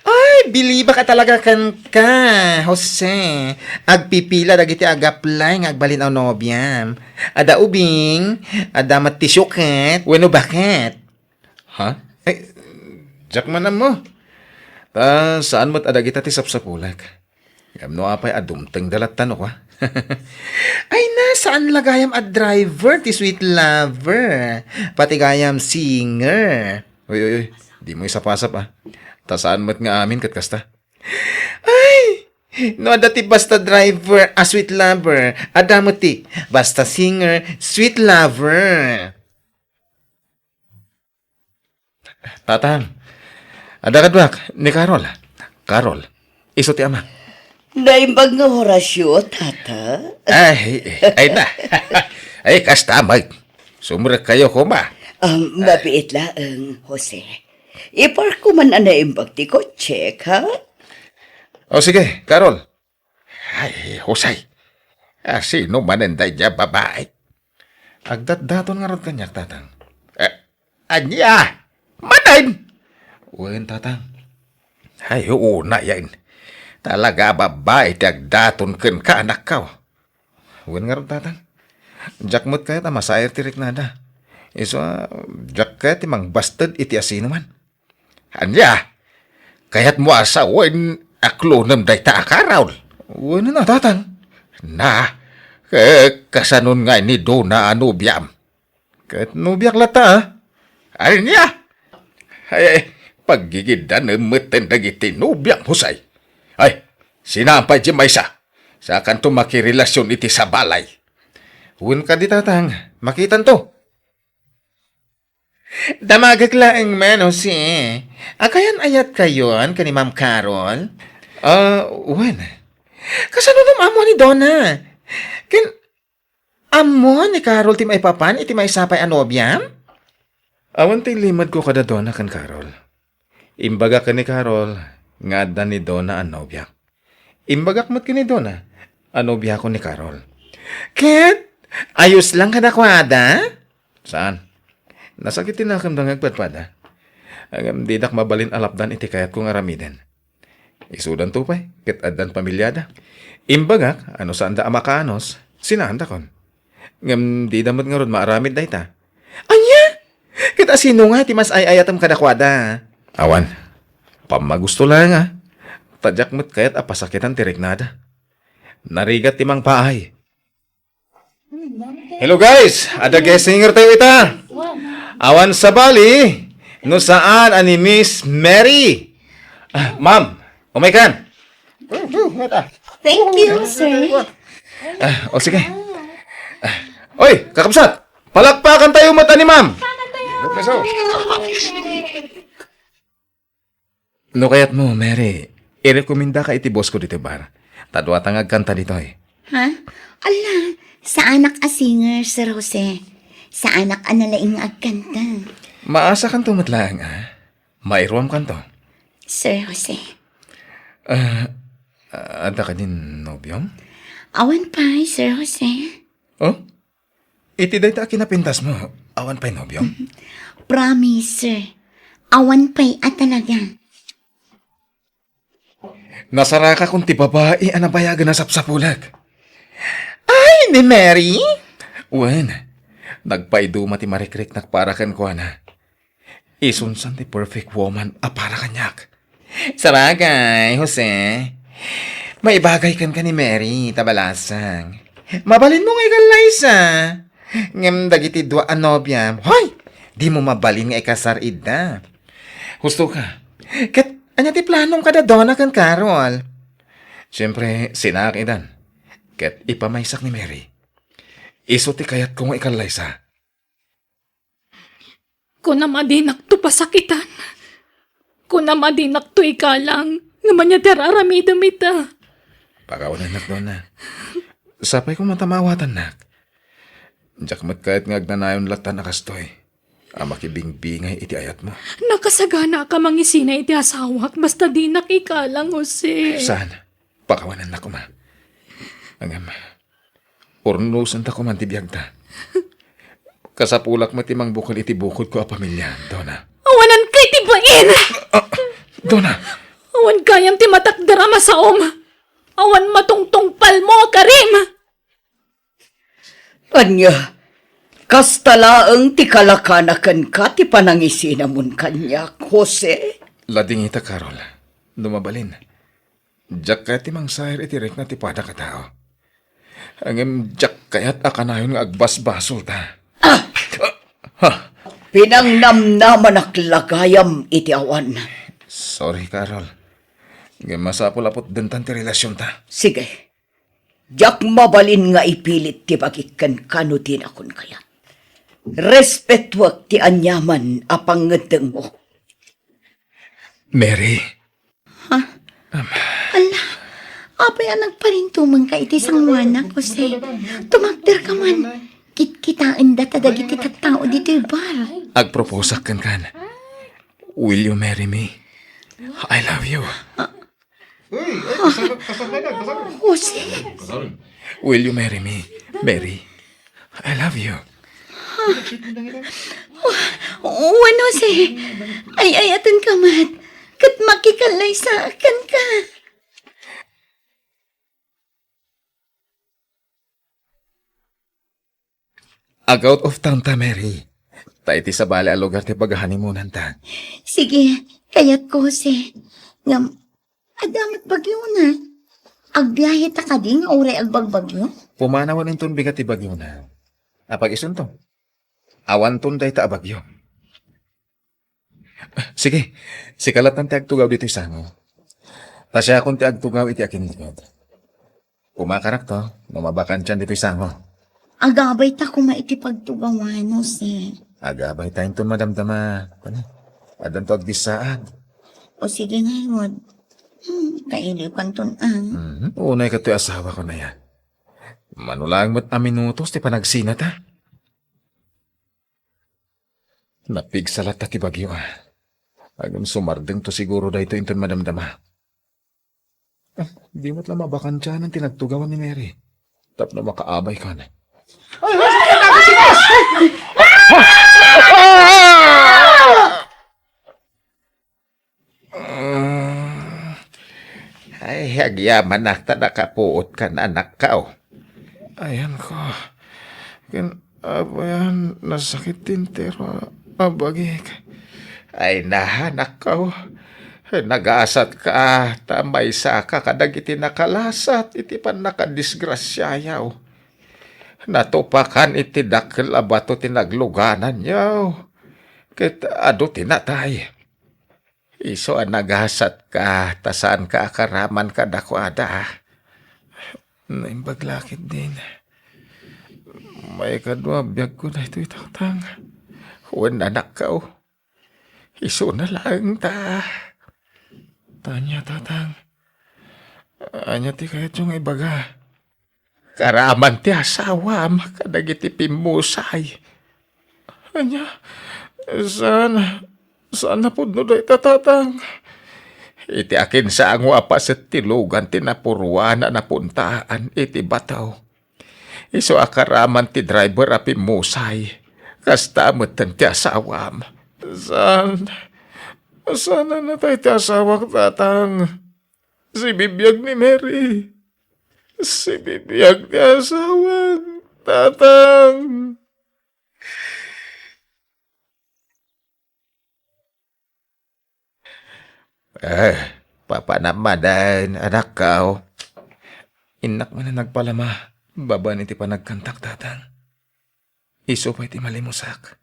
Ay, bilibak a talaga kenka, Jose. Agpipila dagiti ag-apply nga agbalin a nobiam. Adda ubing, adda met ti suket, wenno baket. Ha? Ay, diak man ammo. Ta saan met a dagita ti sapsapulek. Ngem no apay a dumtengda latta no kua? Ay na, saan la gayam a driver ti sweet lover. Pati gayam singer. Uy, uy, uy. Dimo isapasap, a. Ta saan met nga amin ket kasta. Ay! No adda ti basta driver a sweet lover, adda met ti basta singer, sweet lover. Tatang, adda kaduak ni Carol. Carol, isu ti ama. Naimbag nga Horacio, tata? Ay, ay na. Ay, kasta, Mike. Sumrek kayo, kuma. Um, mabiit laeng, Jose. Ipark ko man a naimbag ti kotsek, ha? O sige, Carol. Ay, Jose. Ah, sino manen daydiay a babai? Agdatdaton ngarud kaniak, tatang. Eh, ania? Manen? Wen, tatang. Ay, unay, yan. Talaga a babai ti agdaton kenka, anakko. Wen ngarud, tatang. Diak met kayat a masair ti riknada. Isu a, diak kayat ti mangbasted iti asinoman. Ania? Kayatmo a sawen a klonem dayta a Carol? Wen a, tatang. Na, ke-, kasanon ngay ni Dona a nobiam? Ket nobiak latta, a. Ania? Ay, ay, paggigiddanem metten dagiti nobiam, Jose. Ay, sinaam pay diay maysa. Sakanto makirelasion iti sabalay. Wen kadi, tatang, makitanto. Damagek laeng man, Jose. Agayan-ayatkayon ken ni Ma'am Carol? Ah, wen. Kasano no ammo ni Dona? Ken ammo ni Carol ti maipapan iti maysa pay a nobiam? Awan ti limedko kada Dona ken Carol. Imbagak ken ni Carol nga adda ni Dona a nobiak. Imbagak met ken ni Dona a nobiakon ni Carol. Ket ayos lang kadakuada? Saan? Nasakit ti nakemda nga agpadpada. Ngem didak mabalin a lapdan iti kayatko nga aramiden. Isudanto pay, ket addan pamiliada. Imbagak a no saanda a makaanus, sinaandakon. Ngem dida met ngarud maaramid dayta. Ania? Ket asino nga ti mas ay-ayatem kadakuada? Awan. Pammagusto laeng, a. Ta diak met kayat a pasakitan ti riknada. Narigat ti mangpaay. Hello guys, adda guest singer tayo ita. Awan sabali, no saan a ni Miss Mary. Ah, ma'am, umaykan. Thank you, sir. Ah, o sige. Ah, oy, kakabsat, palakpakan tayo mata ni ma'am. No kayatmo, Mary, irekomendaka iti boss ko ditoy bar. Ta duata nga agkanta ditoy. Ha? Ala, saanak a singer, Sir Jose. Saanak a nalaing nga agkanta. Maasakanto met laeng, a. Mairuamkanto. Sir Jose. Ah, adda kadin nobiom? Awan pay, Sir Jose. Oh? Iti dayta a kinapintasmo, awan pay nobiom? Promise, sir. Awan pay a talaga. Nasarakakon ti babai a nabayagen a sapsapulek. Ay, ni Mary? Wen, nagpaiduma ti marikriknak para kenkuana. Isunsan ti perfect woman a para kaniak. Sabagay, Jose, maibagay kenka ni Mary, ta balasang. Mabalinmo nga ikallaysa. Ngem dagiti dua a nobiam, hoy, dimo mabalin nga ikasar ida. Husto ka. Ket ania ti planom kada Dona ken Carol? Siempre, sinaak idan. Ket ipamaysak ni Mary. Isu ti kayatko nga ikallaysa. Kunam a dinakto pasakitan. Kunam a dinakto ikalang ngem ania ti ar-aramidem ita. Pakawanennak, Dona. Sapay koma ta maawatannak. Diak met kayat nga agnanayon lattan a kastoy a makibingbingay iti ayatmo. Nakasaganaak a mangisina iti asawak basta dinak ikalang, Jose. Saan? Pakawanennak koma. Ngem, Urnosenta koma ti biagta. Kasapulak met ti mangbukel iti bukodko a pamilya, Donna. Awananka iti bain! Ah, Donna! Awan gayam ti matakder a masaom. Awan matungtungpalmo a karim! Ania, kasta laeng ti kalakana kenka ti panangisinamon kaniak, Jose? Ladingita, Carol. No mabalin, diak kayat ti mangsair iti rikna ti padak a tao. Ngem diak kayat a kanayon nga agbasbasolta. Ah! Ha? Pinangnamnamanak la gayam iti awan. Sorry, Carol. Ngem masapul a putdentan ti relasionta. Sige. Diak mabalin nga ipilit ti bagik kenka no dinakon kayat. Respetuek ti aniaman a pangngeddengmo. Mary. Ha? Am. Ala, apay a nagparintumengka iti sangoanak, Jose? Tumakderka man. Kitkitaenda ta dagiti tattao ditoy bar. Agproposak kenkan. Will you marry me? I love you. Ah. Uy, ay, kasal, kasal na yan, kasal. Jose? Will you marry me, Mary? I love you. Wen, Jose. Ay-ayatenka met. Ket makikalaysaak kenka. Ag-out of town ta, Mary. Ta iti sabali a lugar ti paghanimunanta. Sige, kayatko, Jose. Ngem, adda met bagyona. Agbiahe ta kadi nga uray agbagbagyo? Pumanawen inton bigat ti bagyona. Apag-isunto? Awanton dayta a bagyo. Sige, sika latta ti agtugaw ditoy sango. Ta siakon ti agtugaw iti akinlikod. Kumakarakto, no mabakantian ditoy sango. Agabay ta koma iti pagtugawan, Jose. Agabay ta inton madamdama. Ano? Addanto agdissaag. O sige ngarud. Hmm, kailiwkanton, ah. Mhm. Unay katoy asawa ko na yan. Mano laeng met a minutos ti panagsinata. Napigsa latta ti bagyo, ah. Ngem sumardengto siguro daytoy inton madamdama. Ah, di met la mabakantianan ti nagtugawan ni Mary. Tapno makaabay kan. Ay, ay, ay, ay, ay, ay, ay! Mm. Ay, agyamanak ta nakapuot kan, anakko. Ayanko. Ken, abayan, nasakit ti entero a bagik. Ay, na, anakko. Nagasatka, ta maysaka kadagiti nakalasat iti pannakadisgrasiayo. Natupakan iti dakkel a bato ti naglugananyo. Ket adu ti natay. Isu a nagasatka, ta saanka a karaman kadakuada. Naimbag la ketdin. Maikadua a biagko daytoy, Tatang. Wen, anakko. Isuna laeng ta. Ania, Tatang? Ania ti kayatyo nga ibaga? Karaman ti asawam kadagiti pimmusay. Ania? Saan, saan napudno dayta, Tatang? Iti akinsango a paset ti lugan ti napuruan a napuntaan iti bato. Isu a karaman ti driver a pimmusay. Kasta metten ti asawam. Saan, saan a natay ti asawak, Tatang? Sibibiag ni Mary. Sibibiag ti asawak, Tatang. Eh, papanam manen, anakko. Innak manen nagpalama babaen iti panagkantak, Tatang. Isu pay ti malimusak.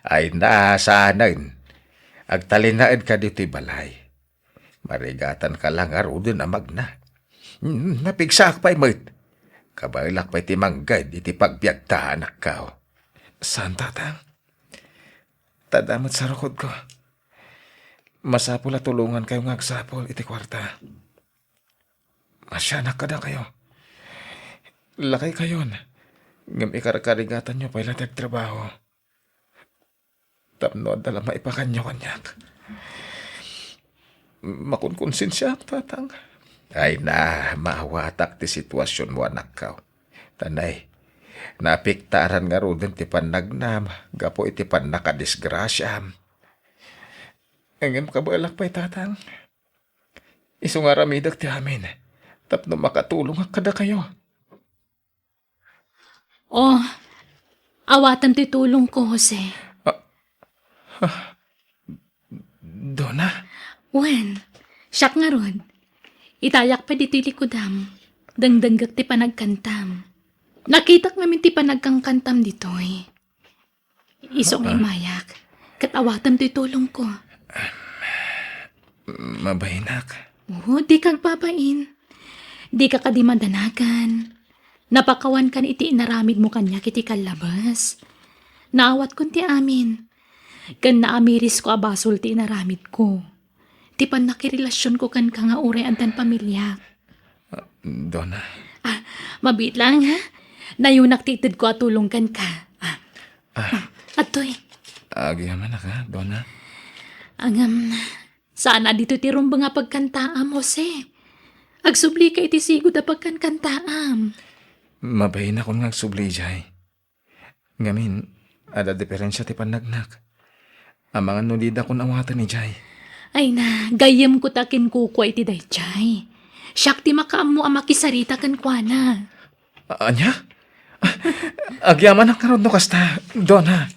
Ay, na, saanen. Agtalinaedka ditoy balay. Marigatanka la ngaruden a magna. Hmm, napigsaak pay met. Kabaelak pay ti mangged iti pagbiagta, anakko. Saan, Tatang? Ta adda met sarukodko. Masapul a tulongankayo nga agsapul iti kuarta. Masianak kadakayo. Lakaykayon, ngem ikarkarigatanyo pay la ti agtrabaho. Tapno adda la maipakanyo kaniak. Makunkonsensiaak, Tatang. Ay na, maawatak ti situasionmo, anakko. Tanay, naapektaran ngaruden ti pannagnam gapu iti pannakadisgrasiam. Ngem kabaelak pay, Tatang. Isu nga aramidek ti amin tapno makatulongak kadakayo. Oh, awatem ti tulongko, Jose. Ah, ah, Dona? Wen, siak ngarud. Itayak pay ditoy likudam. Dengdenggek ti panagkantam. Nakitak ngamin ti panagkankantam ditoy. Isu nga Ah. imayak, ket awatem toy tulongko. Mabainak. Oo, dika agbabain. Dika kadi madanagan. Napakawankan iti inaramidmo kaniak iti kallabes. Naawatkon ti amin. Ken naamirisko a basol ti inaramidko. Ti pannakirelasionko kenka nga uray addan pamiliak. Ah, Dona. Ah, mabiit lang, ha? Nayunak ti itedko a tulong kenka. Ah. Ah. Ah, adtoy. Agyamanak, ha, Dona? Ngem, saan a ditoy ti rumbeng a pagkantaam, Jose. Agsublika iti sigud a pagkankantaam. Mabainakon nga agsubli, Jay. Ngamin, adda diferensia ti pannagnak. Amangan no didakon awaten ni Jay. Ay na, gayyemko ta kinkukua iti dayjay. Siak ti makaammo a makisarita kenkuana. A-, ania? Ah, agyamanak ngarud no kasta, Dona.